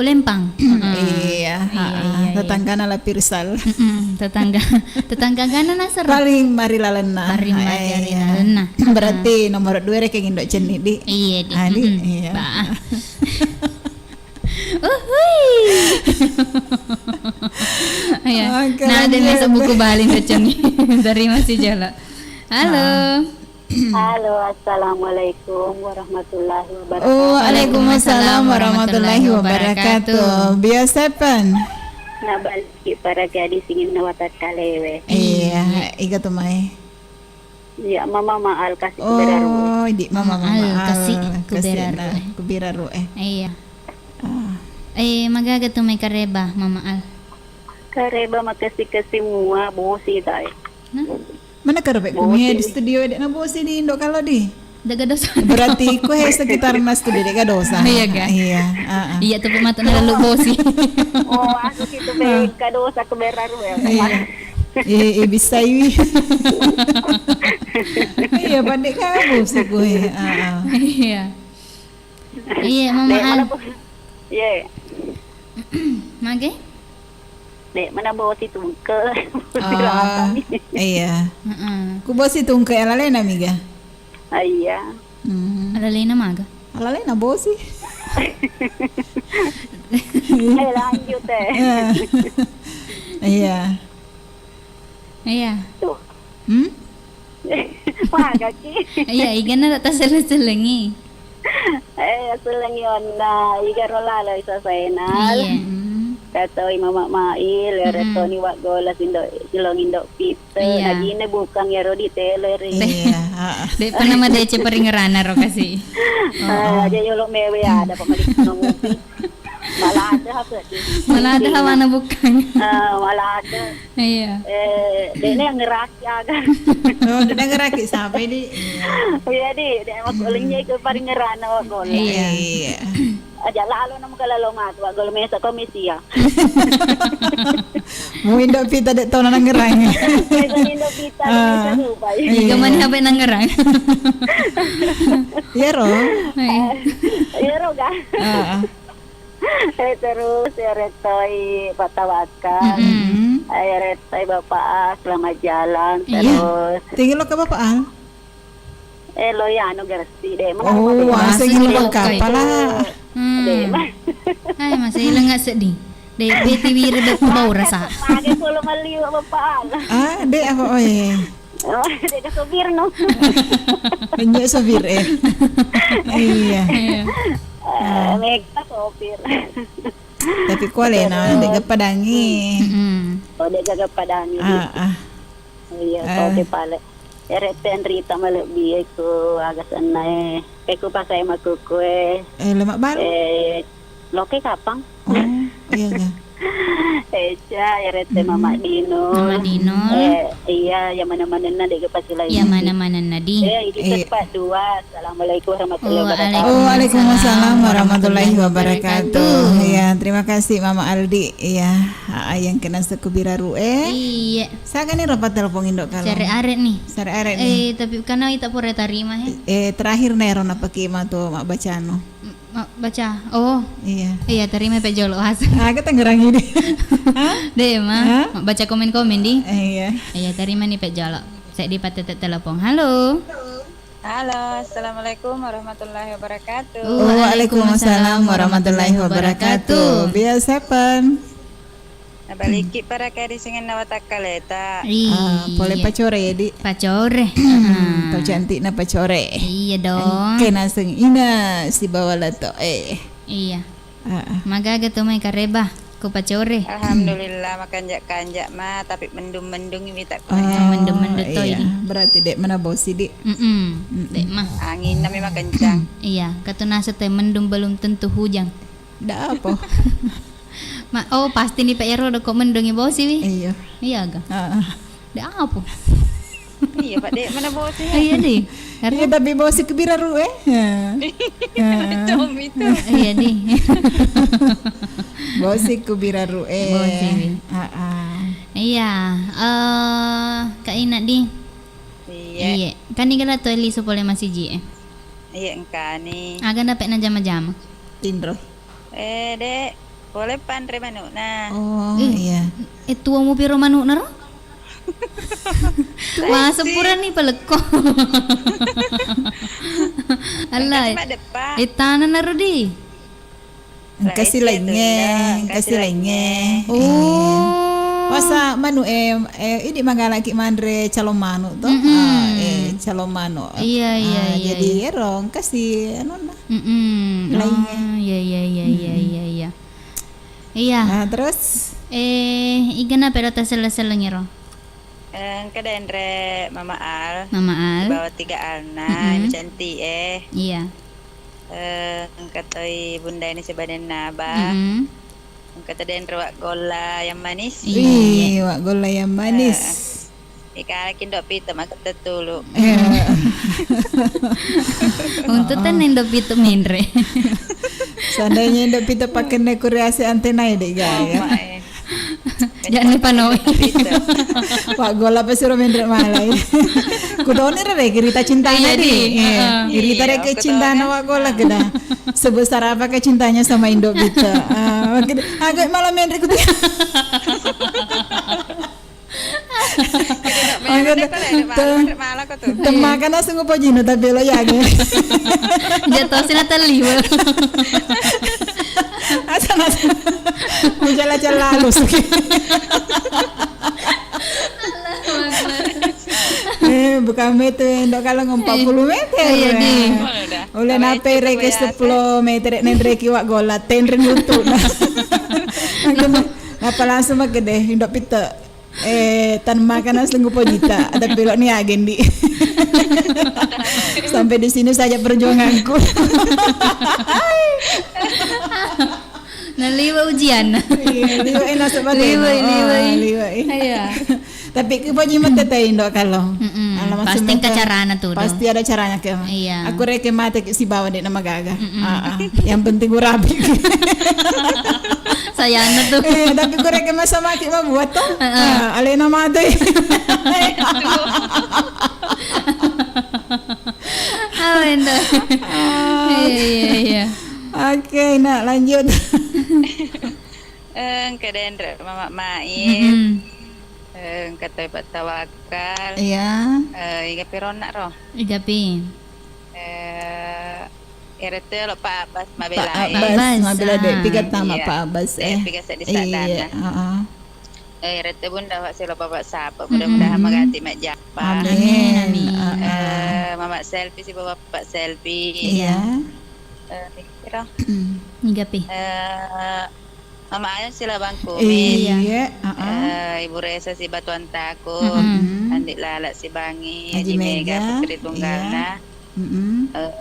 Lempang. Iya, iya, ha, iya, iya. Tetanggana La Pirsal. Mm-mm, tetangga, tetangga gana nasar. Paling mari lalenna. Paling mari lalenna. Berarti nomor dua rekeng Indo Cenni, di. Iya, di. Ah, di. Mm-mm. Iya. Bah. Uhui. Iya. Oke, nah, ada lanjut. Masuk buku Bali, Indo Cenni. Dari masih jalan. Halo. Ah. Halo, assalamualaikum warahmatullahi wabarakatuh. Waalaikumsalam warahmatullahi wabarakatuh. Biasa pen? Nabaliki para gadis ingin nawatak kalewe. Iya, iga tu mai. Iya, Mama Maal kasi kuberaru. Oh, di Mama Maal kasi kuberaru. Kuberaru, eh. Iya. Ah. Eh, magaga tu mai kareba, Mama Al. Kareba makasi-kasi mua bosi tai. Nah. Mana karebe kumie di studio, dek na bosi di Indo kalau di. Daga dosa. Berarti ku he sekitar na studio dek ga dosa. Iya, ga? Iya, ah, ah. Iya, tapi mata na lalu bosi. Oh, aku situ be ga dosa kuberaru ya. Iya. Eh, eh, bisa iwi. Iya, pandai kamu sih gue. Ah, ah. Iya. Iya, Mama Dek, mana Al. Bu-, iya. Mage? Dek, mana bosi tungke. Bosi Oh, rata nih. Iya. Heeh. Ku bosi tungke alalena miga? Ah, iya. Hmm. Alalena maga? Alalena bosi. Eh, lanjut, eh. Iya. Iya. Iya. Tuh. Hmm? Magaki. Iya, igana tak taseleng-selengi. Eh, selengi onna, igaro lalo isa final. Iya. Hmm. Katoi Mama Mail, ya, mm-mm, retoni waggola sindo, silong indo pite. Iya. Nagine bukang ya rodi tele ri. Iya, heeh. Dek pernah madece peringerana ro kasi. Ah, oh, aja yolo mewe ada pemalik ngopi. Malah ada apa sih? Malah ada hawana bukang. Ah, malah ada. Iya. Eh, dene yang ngeraki aga. Oh, dene ngeraki sampai di. Iya, di, dene mau kolingnya ke paling ngerana waggola. Iya. Iya. Aja lalo namu kalau lo matu, waggola mesa komisi ya. Mu indo pita dek tona nangerang. Mesa indo pita, ah, mesa rupa. Iya. Iga mani hape nangerang. Iya ro. Iya. Iya ro ga. Ah, ah. Eh, terus ya retoi Pak Tawakal. Mm-mm. Eh, retoi Bapak A, selamat jalan. Iya. Terus tinggi lo ke Bapak Al. Eh, lo ya anu gersi deh. Mana oh, rumah dia? Wah, saya gila. Masih bangka lokal pala. Hmm. Deh, mas. Hai, masih lenga sedih. Deh, beti wira deh, bau rasa. Pakai kalau meliu Bapak Al. Ah, deh apa? Oh, iya. Oh, dek sopir no. Nyo sopir, eh. Iya. Iya. Eh, mega sopir. Tapi kualena, terus, dek gapadangi. Mm-mm. Oh, dek gapadangi. Ah, ah. Iya, ah, oke pale. Ere tenrita malebbi e ku aga senna e. E ku pasai makuku e. Eh, lemak baru. Eh, loke kapang. Oh, iya ga. Eca, ya rete Mama Dino. Mama Dino. Eh, iya, ya mana-manenna dega pasti lain. Ya mana-manenna di. Eh, ini eh, cepat dua. Assalamualaikum warahmatullahi wabarakatuh. Waalaikumsalam. Waalaikumsalam warahmatullahi wabarakatuh. Iya, terima kasih Mama Aldi. Iya, aa, yang kena sekubira ru'e. Iya. Sagani ropa telepon indo kalau. Sare are nih. Sare are nih. Eh, tapi karena ita pura tarima he. Eh, terakhir nero napake matu mabbacano. Ma-, baca. Oh. Iya. Iya, terima pe jolo haseng. Aga Tangerang ini. Hah? De' ma. Hah? Baca komen-komen di. Iya. Iya, terima ni pe jolo. Saya dipatete telepon. Halo. Halo, assalamualaikum warahmatullahi wabarakatuh. Waalaikumsalam warahmatullahi wabarakatuh. Biasa pan. Nabaliki para kadisingenna watakkaleta. Iya. Ah, pole pacore ya, Di? Pacore. Hmm, tau cantikna pacore. Iya dong. Engke naseng ina sibawa lato, eh. Iya. Ah, ah. Magaga tu mai kareba, ku pacore. Alhamdulillah, makanja-kanja ma, tapi mendung-mendung mi tak. Ah, mendung-mendung to iya. Ini. Berarti dek mana bosi, Di? Mm-mm. Mm-mm. Dek mah. Anginna memang kencang. Iya, katu naseng te mendung belum tentu hujan. Ndak apa. Ma-, oh, pasti ni Pak Ero doko mendungi bosi wi. Iya. Iya ga? Heeh. Ndak apa. Iya, Pak, dek mana bosi? Iya di. Iya, tapi bosi kubira ru'e. Iya. Tom itu. Iya di. Bosi kubira ru'e. Bosi wi. Heeh. Iya, eh, Kak Ina di. Iya. Iya. Kan ni gala to lisu pole masiji e. Iya, engkani. Aga na pe na jama-jama. Tinro. Eh, dek, boleh panre manukna. Oh, eh, iya. Eh, tuamu piro manukna ro? Masa pura ni palekko. Allah. Eh, tanah naro di. Engka silaingnge, engka silaingnge. Oh. Masa manu e, eh, idi magalaki manre calon manu to? Mm-mm. Ah, eh, calon manu. Iya, iya, ah, iya, jadi iya. Ero engka si anunna. Mm-mm. Laingnge. Oh, iya, iya, iya, iya, iya, iya. Iya. Ah, terus? Eh, igana pera tasella-selleng ero? Eh, engka denre Mama Al. Mama Al. Bawa tiga alna, mm-mm. Anu cantik eh. Iya. Eh, engka toi Bunda ini sebenarnya Abah. Mm-mm. Engka to denre Wak Golla yang manis. Iya. Wih, Wak Golla yang manis. Eh. Ikalaki Indo Pito maka tettulu. Iya. Untu tenna Indo Pito menre. Seandainya Indo Pito pakenna kuriasi antena ya, Dek, ga, ya? Oh, mae. Jangan lupa no. Wak Gola pasti ro menre malai. Kutoni rere cerita cintana. Iya, di. Iya. Heeh. Cerita reke cintana Wak Gola keda. Sebesar apakah cintanya sama Indo Bita? Ah, makin, agak malah menre kutu. Makin, temmakan langsung upojino tapi lo ya. Jatuh sini teli. Asal, asal. Mujala-jala halus. Eh, bukan meter, Indo Kalong empat puluh meter. Iya, di. Udah. Udah nape reke sepuluh meter, nendreki Wak Gola, tenren lutu. Apa langsung makkeda, Indo Bita. Eh, tan makan langsung upojita. Ada pelok ni agen di. Sampai di sini saja perjuanganku. Naliwa ujian. Iya, liwa enak sebab liwa, liwa. Iya. Tapi ki poji mate te Indo Kalong. Pasti ada carana tu. Pasti ada caranya ke. Iya. Aku reke mate sibawa de nama gaga. Yang penting urabi. Sayana tu. Eh, tapi ku reke masa maki mau buat toh. Alena mate. Awenda. Iya, iya, iya. Oke, nak lanjut. Eh, engka denre Mama Mait. Eh, engka Toy Pak Tawakal. Iya. Eh, iga pironna ro? Iga pi? Eh, ero te lo Pak Abbas mabela. Pak Abbas mabela de. Piga tama Pak Abbas, eh. Piga seddi sadana. Iya, heeh. Eh, ero te Bunda Wak silo Bapak Sapa. Mudah-mudahan magati majjappa. Amin, amin. Eh, Mama Selfie si Bapak Selfie. Iya. Eh, kira. Iga pi? Eh, Mama Ayang sila Bangkumin. Iya, heeh. Eh, Ibu Resa si Batuan Taku. Andi Lala si Bangi, Haji Mega, Putri Tunggalna. Eh,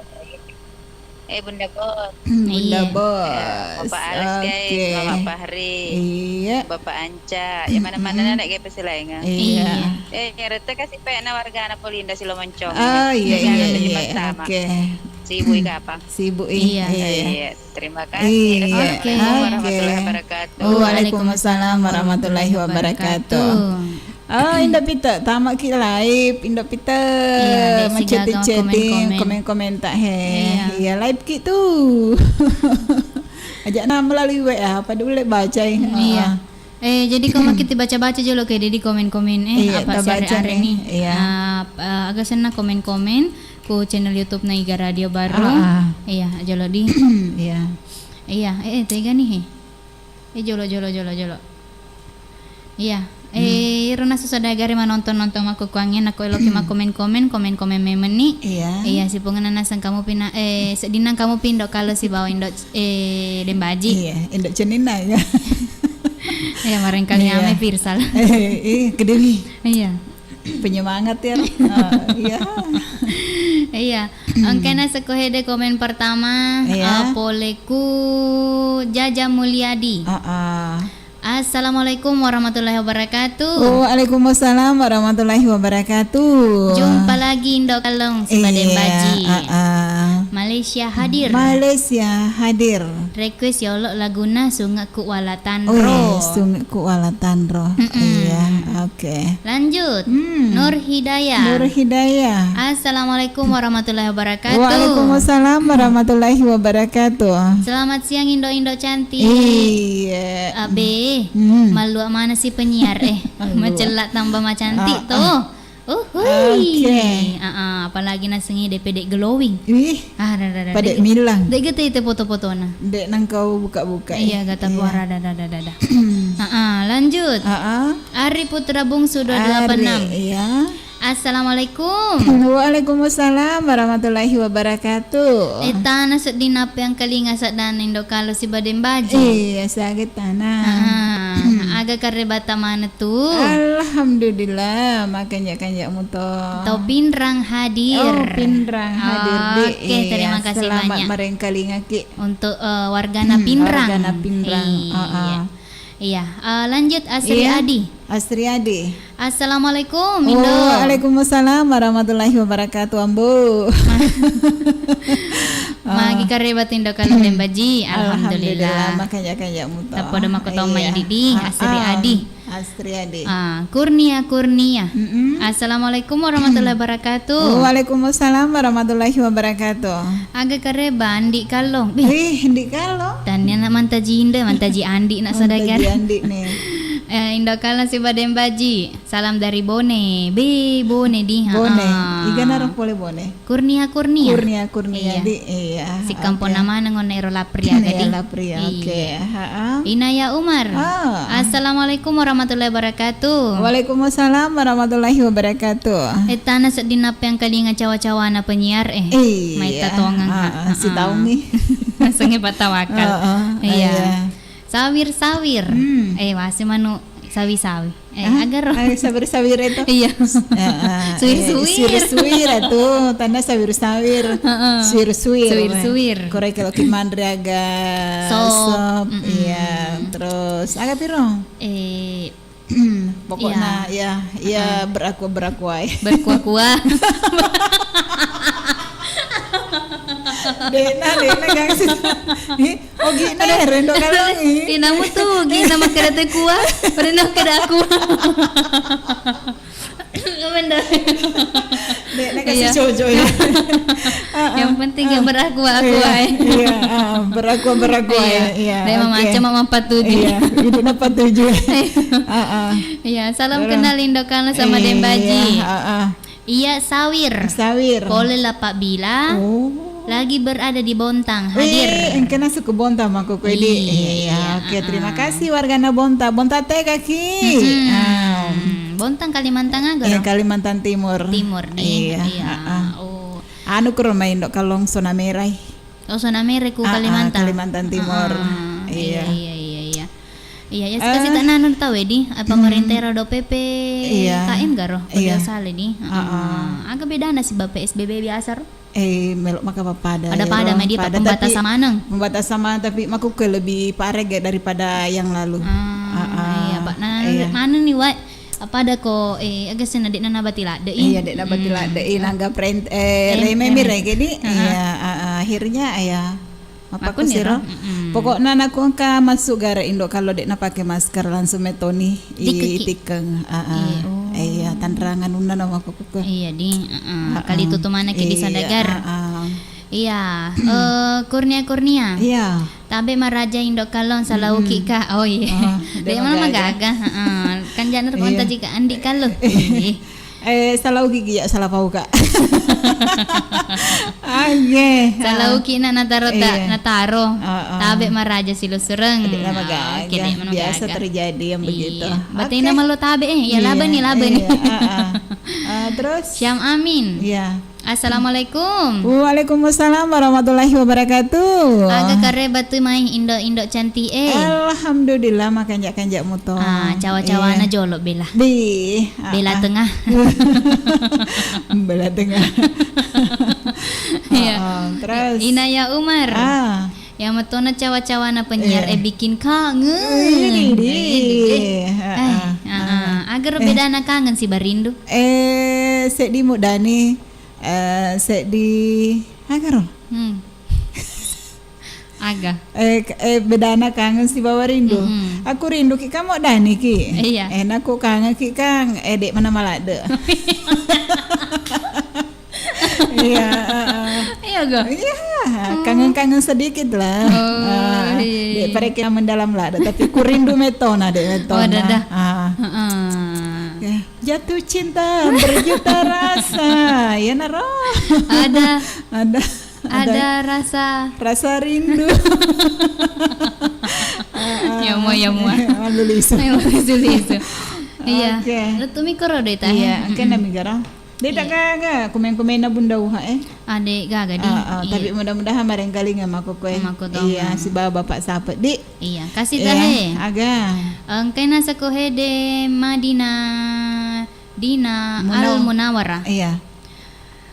eh, Bunda Bos. Bunda Bos. Eh, Bapak Alex, guys, Mama Fahri. Iya. Bapak Anca. Ya mana-mana nak gaya pesilaingan. Iya. Eh, rete kasih pena wargana Polinda si Lomoncong. Oh, iya, iya, iya. Oke. Sibuk kapang. Sibuk, iya. Iya. Terima kasih. Iya. Assalamualaikum warahmatullahi wabarakatuh. Waalaikumsalam warahmatullahi wabarakatuh. Oh, Indo Pita, tama ki live, Indo Pita. Iya, chatting, komen-komen tak he. Iya, live ki tu. Ajak na melalui W A, pada uleh baca. Iya. Eh, jadi ko makkita baca-baca jolo ke di komen-komen, eh, apa si are-are ni. Iya. Ah, aga senna komen-komen ku channel YouTube na Iga Radio Baru. Iya, jolo di. Iya. Iya, eh, eh, tega ni he. Eh, jolo, jolo, jolo, jolo. Iya. Eh, iro nasu saudagare manonton-nonton makkukkuangnge, nakko eloki makkomen-komen, komen-komen memenni. Iya. Iya, sipungenna naseng kamu pina, eh, seddinna kamu pi Indo Kalo sibawa Indo, eh, Dembaji. Iya, Indo Ceninna, ya. Iya, marengkali ame Pirsal. Eh, eh, kediri. Iya. Penyemangat ya. Ah, iya. Iya. Engkana sekko hede komen pertama, eh, poleku Jaja Mulyadi. Ah, ah. Assalamualaikum warahmatullahi wabarakatuh. Waalaikumsalam warahmatullahi wabarakatuh. Jumpa lagi Indo Kalong si Baden Baji. Malaysia hadir. Malaysia hadir. Request yolo laguna Sungekku Wala Tanro. Oh, iya, Sungekku Wala Tanro. Iya, oke. Lanjut. Nur Hidayah. Nur Hidayah. Assalamualaikum warahmatullahi wabarakatuh. Waalaikumsalam warahmatullahi wabarakatuh. Selamat siang Indo-Indo cantik. Iya. Abe, mallua mana si penyiar, eh. Mallua. Macella tambah macantik tuh. Uhui. Oke. Ah, ah, apalagi nasengi de pede glowing. Ih. Ah, da, da, da, pede milang. De gete ite foto-fotona. De nangkau buka-buka. Iya, gata buara, da, da, da, da, da. Ah, ah, lanjut. Ah, ah. Ari Putra Bungsu dua dua enam. Iya. Assalamualaikum. Waalaikumsalam warahmatullahi wabarakatuh. Eh, tana sedding nape angkalinga saddana Indo Kalo si Baden Baji. Iya, saget tana. Ah, aga karebata mana tu? Alhamdulillah, makanja-kanja muto. Tau Pinrang hadir. Oh, Pinrang hadir, Dek. Oke, terima kasih banyak. Selamat marengkalingaki. Untuk, eh, wargana Pinrang. Wargana Pinrang. Iya. Iya, eh, lanjut Asri Adi. Asri Adi. Assalamualaikum, Indo. Waalaikumsalam warahmatullahi wabarakatuh, Ambo. Magi kareba tu Indo Kalo Dembaji. Alhamdulillah. Alhamdulillah, makanja-kanja muto. Tapodo makotomai didi, Asri Adi. Astriadi. Ah, Kurnia, Kurnia. Mm-mm. Assalamualaikum warahmatullahi wabarakatuh. Waalaikumsalam warahmatullahi wabarakatuh. Aga kareba Andi Kallong. Bih. Wih, Andi Kallong. Tania nak mantaji Inde, mantaji Andi nak saudagar. Mantaji Andi nih. Eh, Indo Kallong si Badeng Baji. Salam dari Bone. Be, Bone di. Bone. Ah. Iga naro pole Bone? Kurnia, Kurnia. Kurnia, Kurnia. Iya. Di, iya. Si kampong. Oke. Namana ngone ero Lapria. Iya, tadi. Lapria. Iya. Oke. Ha-ha. Inaya Umar. Ah. Assalamualaikum warahmatullahi wabarakatuh. Waalaikumsalam warahmatullahi wabarakatuh. Eh, tana sedding nappeang kalinga cawa-cawana penyiar, eh. Iya. Maita tongeng. Ah, ha-ha. Si taungi. Langsung patawakal. Ah, ah. Iya. Iya. Sawir-sawir. Hmm. Eh, wase manu sawi-sawi. Eh, ah, agaro. Eh, sawir-sawir itu. Iya. Heeh. Suwir-suwir. Eh, suwir-suwir itu, tanda sawir-sawir. Heeh. Suwir-suwir. Suwir-suwir. Kore kalau ki manre aga sop. Sop, mm-mm. Iya, terus aga piro? Eh, pokoknya iya. Ya, ya, heeh. Beraku-beraku ae. Berkuah-kuah. Dena, dena, gangsi. Ih, oh, gina ya, rendo kalangi. Inamu tuh, gina makkeda teh kuah, rendo makkeda aku. Bener. Dena kasih. Iya. Cojo ya. Yang penting ya beraku-aku ae. Iya, ah, beraku-beraku ae. Iya. Iya, deh, oke. Mama Aca, mama empat tujuh. Iya, itu empat tujuh. Ah, ah. Iya, salam kenal Indo Kallong sama Dembaji. Iya, ah, ah. Iya, Sawir. Sawir. Pole La Pabila. Oh. Lagi berada di Bontang, hadir. Wih, engkana suku Bontang mako kue di. Iya, iya, oke, terima kasih wargana Bontang. Bontang tega ki. Mm-mm. Ah. Bontang Kalimantan aga, iya, ro? Kalimantan Timur. Timur, di. Iya, iya. Ah, ah. Oh. Anu kuro mai Indo Kallong Sonamerai. Oh, Sonamerai ku. Ah, ah, Kalimantan. Kalimantan Timur. Ah, ah. Iya. Iya, iya, iya, iya. Iya, ya, eh, kasih tak nanu tau, eh, di, eh, pemerintah ero do P P K M garo, iya. Sale di. Heeh. Aga bedana siba P S B B biasa ro? Eh, melo maka pada. Pada-pada, ero, mai di pada, pembatasan tapi maneng. Pembatasan maneng, tapi makuke lebih parege daripada yang lalu. Ah, iya, Pak. Nah, iya. Maneng ni, Wak. Apa ada ko, eh, aga sena dekna nabati ladde i? Iya, dekna nabati ladde i, nangga prent-, eh, reme mi rege di. Heeh. Iya, ah, ah, akhirnya, iya. Apa kusiro? Pokokna naku engka masuk gara Indo kalau dek napake masker langsung metoni i tikeng. Iya, oh. Iya, tanrangan unna nama kuku. Iya, di, heeh. Kali tutu mana ki di sadagar. Iya, eh, Kurnia, Kurnia. Iya. Tabe maraja Indo Kallong salauki ka. Oh, iya. Dek mana magaga, heeh. Kan janer konta jika Andi Kallong. Iya. Eh, salau gigi ya, salah pau, Kak. Age. Salauki na nataro ta-, nataro. Heeh. Tabe maraja silusureng. Dek nama gaga. Biasa terjadi yang begitu. Iya. Berarti nama lo tabe, eh. Ya, laba ni, laba ni. Iya, heeh. Eh, terus? Syam Amin. Iya. Assalamualaikum. Waalaikumsalam warahmatullahi wabarakatuh. Aga kareba tu mai Indo-Indo cantik, eh. Alhamdulillah, makanja-kanja muto. Ah, cawa-cawana jolo bela. Di, bela tengah. Bela tengah. Iya. Terus? Inaya Umar. Ah. Ya metona cawa-cawana penyiar, eh, bikin kangen. Ini di. Eh, agaro bedana kangen siba rindu. Eh, seddi mudani, eh, seddi agaro. Hmm. Aga. Eh, k-, eh, bedana kangen sibawa rindu. Mm-mm. Aku rindu ki kamu dani ki. Iya. Eh, naku kangen ki kang, eh, dek mana maladde. Iya, heeh. Iya, ga? Iya, kangen-kangen sedikit lah. Oh, iya, iya. Dek pareki mendalam ladde, tapi ku rindu metona, dek metona. Oh, dadah. Ah. Heeh. Ya, jatuh cinta berjuta rasa. Ya, naro. Ada. Ada. Ada rasa. Rasa rindu. Ya mua, ya mua. Malu lisu. Ya mua lisu-lisu. Iya. Oke. Lettu mi koro doi tahe. Iya, engka nami garo. Dek tak gaga komen-komenna Bunda Uha, eh. Ade gaga di. Ah, ah, tapi mudah-mudahan marengkalinga mako koe. Iya, sibawa Bapak Sapet di. Iya, kasih tahe. Aga. Engkai nasako hede Madinah Dina Al Munawara. Iya.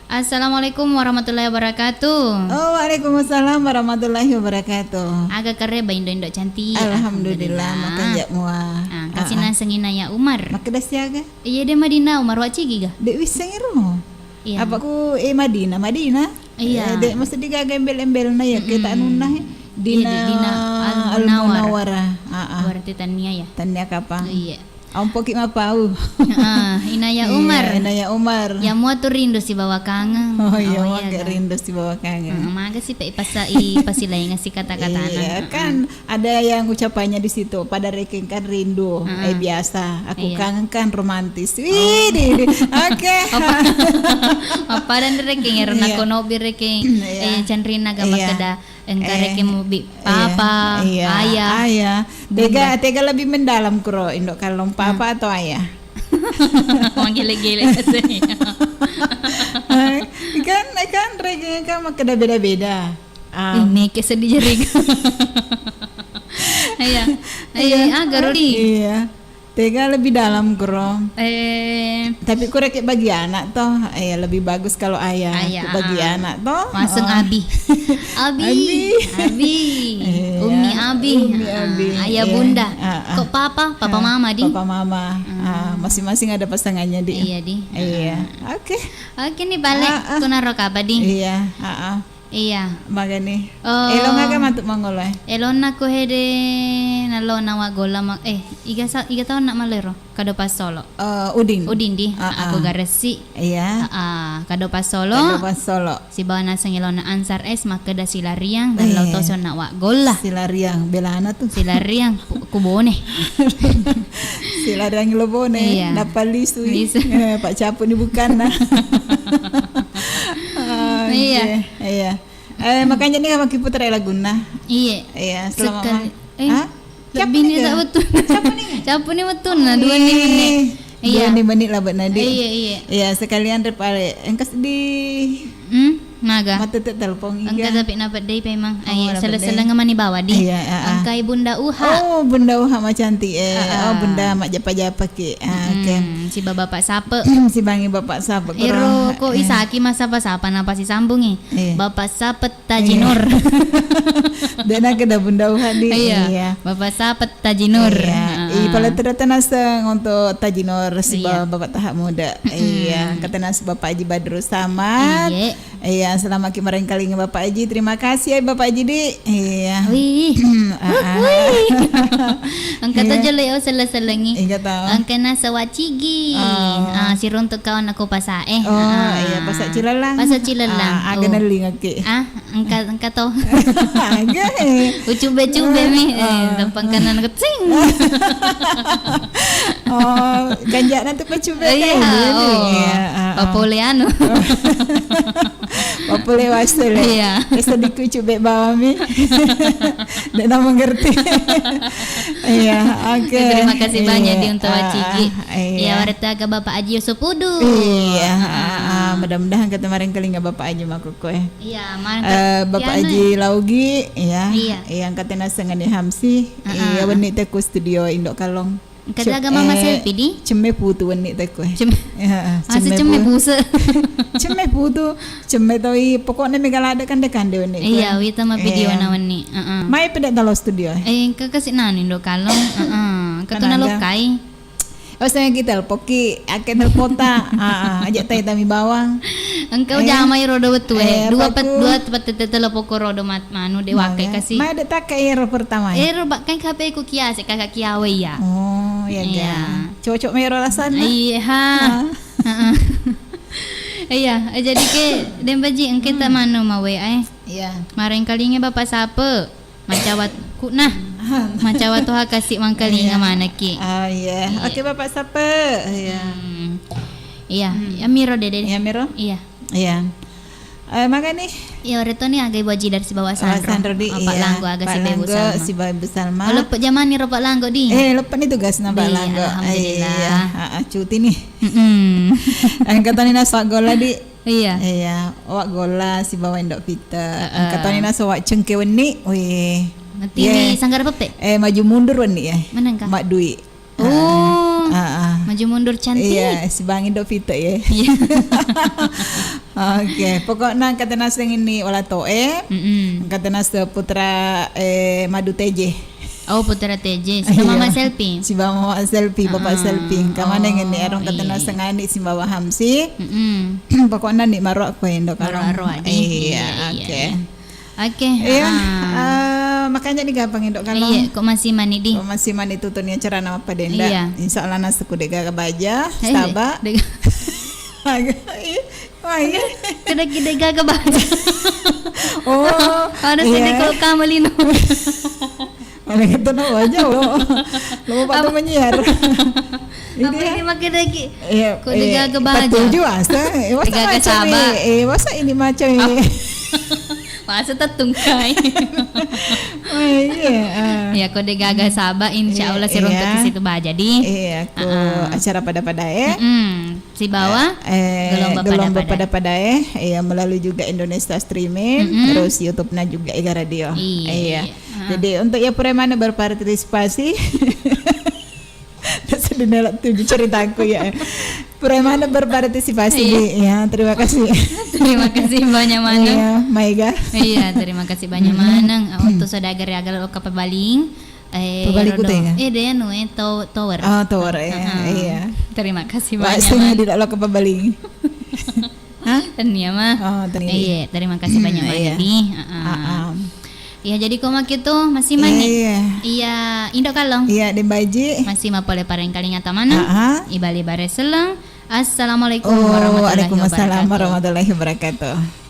Assalamualaikum warahmatullahi wabarakatuh. Oh, waalaikumsalam warahmatullahi wabarakatuh. Aga kareba Indo-Indo cantik. Alhamdulillah, makanja mua. Ah, kasih naseng Inaya Umar. Makkeda siaga? Iya, de Madinah Umar, wacigi ga? Dek wisseng ero. Iya. Apa ku, eh, Madinah, Madinah? Iya. Eh, dek maksud di gaga embel-embelna ya, kita anunna, eh. Iya, Dina Al Munawara. Ah, ah. Berarti tania ya? Tania kapang. Iya. Ompoki mapau. Ah, Inaya Umar. Iya, Inaya Umar. Ya mua tu rindu sibawa kangen. Oh, iya, mua rindu sibawa kangen. Heeh, maga si pe ipasa-, ipasilainga si kata-katana. Iya, kan ada yang ucapannya di situ, pada rekeng kan rindu. Eh, biasa. Aku kangen kan romantis. Wih, di, di. Oke. Apa, apa dan rekeng ya, rena kono bi rekeng. Iya. Eh, canrina ga makkeda. Engka rekeng mubbi papa, ayah. Ayah. Tega, tega lebih mendalam kuro, Indo Kallong, papa atau ayah? Manggele-gele katanya. Kan, kan rekeng kan makkeda beda-beda. Ah. Ini ke sedih jadi. Iya. Iya, ah, garodi. Iya. Tega lebih dalam, Gro. Eh. Tapi kureke bagi anak toh, eh, lebih bagus kalau ayah. Ayah, bagi anak toh. Langsung abi. Abi. Abi. Abi. Iya. Umi abi. Umi abi. Ayah bunda. Kok papa? Papa mama di. Papa mama. Ah, masing-masing ada pasangannya di. Iya di. Iya. Oke. Oke nih balik. Tunaro kaba di. Iya. Iya. Magani. Eh, elong aga matu mangolo, eh? Elonna ku hede nallo nawa golla ma-, eh, iga sa-, iga taunna malero? Kado Passolo. Eh, Udin. Udin di. Aku garessi. Iya. Kado Passolo. Kado Passolo. Sibawa naseng elonna Ansar S makkeda silariang dan lao tosi onna wa golla. Silariang belana tu. Silariang pu-, kubone. Silariang lo bone. Iya. Nappa lisui. Lisu. Eh, Pak Capu ni bukanna. Iya. Iya. Eh, makanya ni maki putra lagunna. Iya. Iya, selamat sekali. Eh, hah? Lebih ni tak betul. Siapa ni? Siapa ni betul nah, dua ni menit. Iya. Dua ni menit lah buat Nadi. Iya, iya. Iya, sekalian repale. Engkas di. Hmm, naga. Mata tak telepon. Engka tapi napat dei pemang. Iya, seleng-seleng mani bawa di. Iya, ah, ah. Engkai Bunda Uha. Oh, Bunda Uha ma cantik eh. Oh, Bunda mak japa-japa ki. Ah, oke. Si Bapak Sape. Si bangi Bapak Sape. Ero ko isaki masa apa-apa napa si sambungi. Bapak Sape Tajinur. Dena keda Bunda Uha di. Iya. Bapak Sape Tajinur. Iya. Ih, pala ternyata naseng untuk Tajinur si Bapak Tahap Muda. Iya. Kata nas Bapak Haji Badrul Samad. Iya. Iya, selamat ki marengkalinga Bapak Haji. Terima kasih ya Bapak Haji di. Iya. Wih. Wih. Engka to jolo ya seleng-selengi. Iya tahu. Engka nasa wacigi. Ah, siruntuk kawan aku pasa eh. Oh, iya, pasa Cilelang. Pasa Cilelang. Ah, aga nelling aki. Ah, engka, engka to. Aga eh. Ucube-cube mi. Eh, tampang kanan kecing. Oh, ganjana tu pacube. Iya, oh. Papole anu. Papole wasel. Iya. Sedikit cube bawang mi. Dek na mengerti. Iya, oke. Terima kasih banyak di untuk wacigi. Iya, warta aga Bapak Haji Yusuf Udu. Iya, mudah-mudahan kata marengkalinga Bapak Haji Makukue. Iya, Bapak Haji Laugi, iya. Iya, engka tena sengani Hamsi. Iya, wenni teku studio Indo Kalong. Engka jaga Mama Selfie di? Cemme putu wenni teku. Cemme. Iya, cemme putu. Cemme putu, cemme toi, pokoknya mega lada kande-kande wenni. Iya, wita ma video na wenni. Heeh. Mai pede talo studio. Eh, engka kasi nani Indo Kalong. Heeh. Engka tu nalokai. Oh, saya kita telpon ki, ake telpon ta. Ah, aja tai tami bawang. Engka ujamai rodo wettu e. Dua pet-, dua pet-, tette telepon ko rodo mat-, manu de wakai kasi. Mai de takke ero pertama. Ero bak kan H P ku kia se kakak kiawe ya. Oh, iya ga. Cocok mero rasana. Iya ha. Heeh. Iya, jadi ke dembaji engke ta manu ma W A e. Iya. Marengkalinge Bapak Sape. Macawa ku nah. Macawa toha kasi mangkalinga manaki. Ah, iya. Oke, Bapak Sape. Iya. Iya, ya miro dede. Ya miro? Iya. Iya. Eh, magani? Iya, ore toni aga Ibu Aji dari sibawa Sanro. Sanro di, Pak Langgo aga sibawa Ibu Salma. Sibawa Ibu Salma. Oh, leppe jamani ro Pak Langgo di. Eh, leppe ni tugas na Pak Langgo. Alhamdulillah. Iya, ah, cuti nih. Mm-mm. Engka toni na saggola di. Iya. Iya, wa golla sibawa Indo Fite. Heeh. Engka toni naso wa cengke wenni. Wih. Nanti di Sanggara Peppe? Eh, maju mundur wenni ya. Mana engka? Mak Dwi. Oh. Heeh. Maju mundur cantik. Iya, sibawa Indo Fite ya. Iya. Oke, pokoknya engka tenaseng ini wala toe. Mm-mm. Engka tenaseng putra, eh, Madu T J. Oh, Putra T J, sibawa Mama Selfie. Sibawa Mama Selfie, Bapak Selfie. Kamane ngene arung katena sengani sibawa Hamsi. Mm-mm. Pokoknya ni maro aku Indo Karo. Maro-aro aja. Iya, oke. Oke. Iya, em, Makanya digampang, Indo, kalau iya, kok masih mani di? Kok masih mani tutuni acara nama padenda. Iya. Insya Allah naseku de' gaga baja, eh, saba. De' kada gede gaga baja. Oh, ada sedih iya. Kalau kamu lino. Oleh itu nama aja lo. Lo mau patu menyiar. Apa ini makin lagi? Iya, kok de' gaga baja? Patuju asa. Eh, masa gaga macam saba. Eh, masa ini macam ini? Masa tetungkai. Oh, iya. Ya, kode gaga saba, insya Allah siruntuk ke situ bah. Jadi, iya, aku acara pada-pada, eh. Sibawa eh, gelombang pada-pada, eh. Iya, melalui juga Indonesia Streaming, terus YouTube-na juga Ega Radio. Iya. Jadi, untuk ya pura mana berpartisipasi, sedih nelak tuju ceritaku ya. Pura mana berpartisipasi di, ya, terima kasih. Terima kasih banyak maneng. Iya, Maiga. Iya, terima kasih banyak maneng. Waktu saudara agak lo ke Pebaling. Eh, Pebaling Kuta, ya? Eh, dia anu, eh, tower. Oh, tower, ya, iya. Terima kasih banyak maneng. Di lo ke Pebaling. Hah? Tania mah. Oh, tania. Iya, terima kasih banyak maneng di. Iya, jadi koma gitu masih mani. Iya, Indo Kalong. Iya, de' baji. Masih mapole pareng kalinga tamana. Ibali bare seleng. Assalamualaikum warahmatullahi wabarakatuh. Waalaikumsalam warahmatullahi wabarakatuh.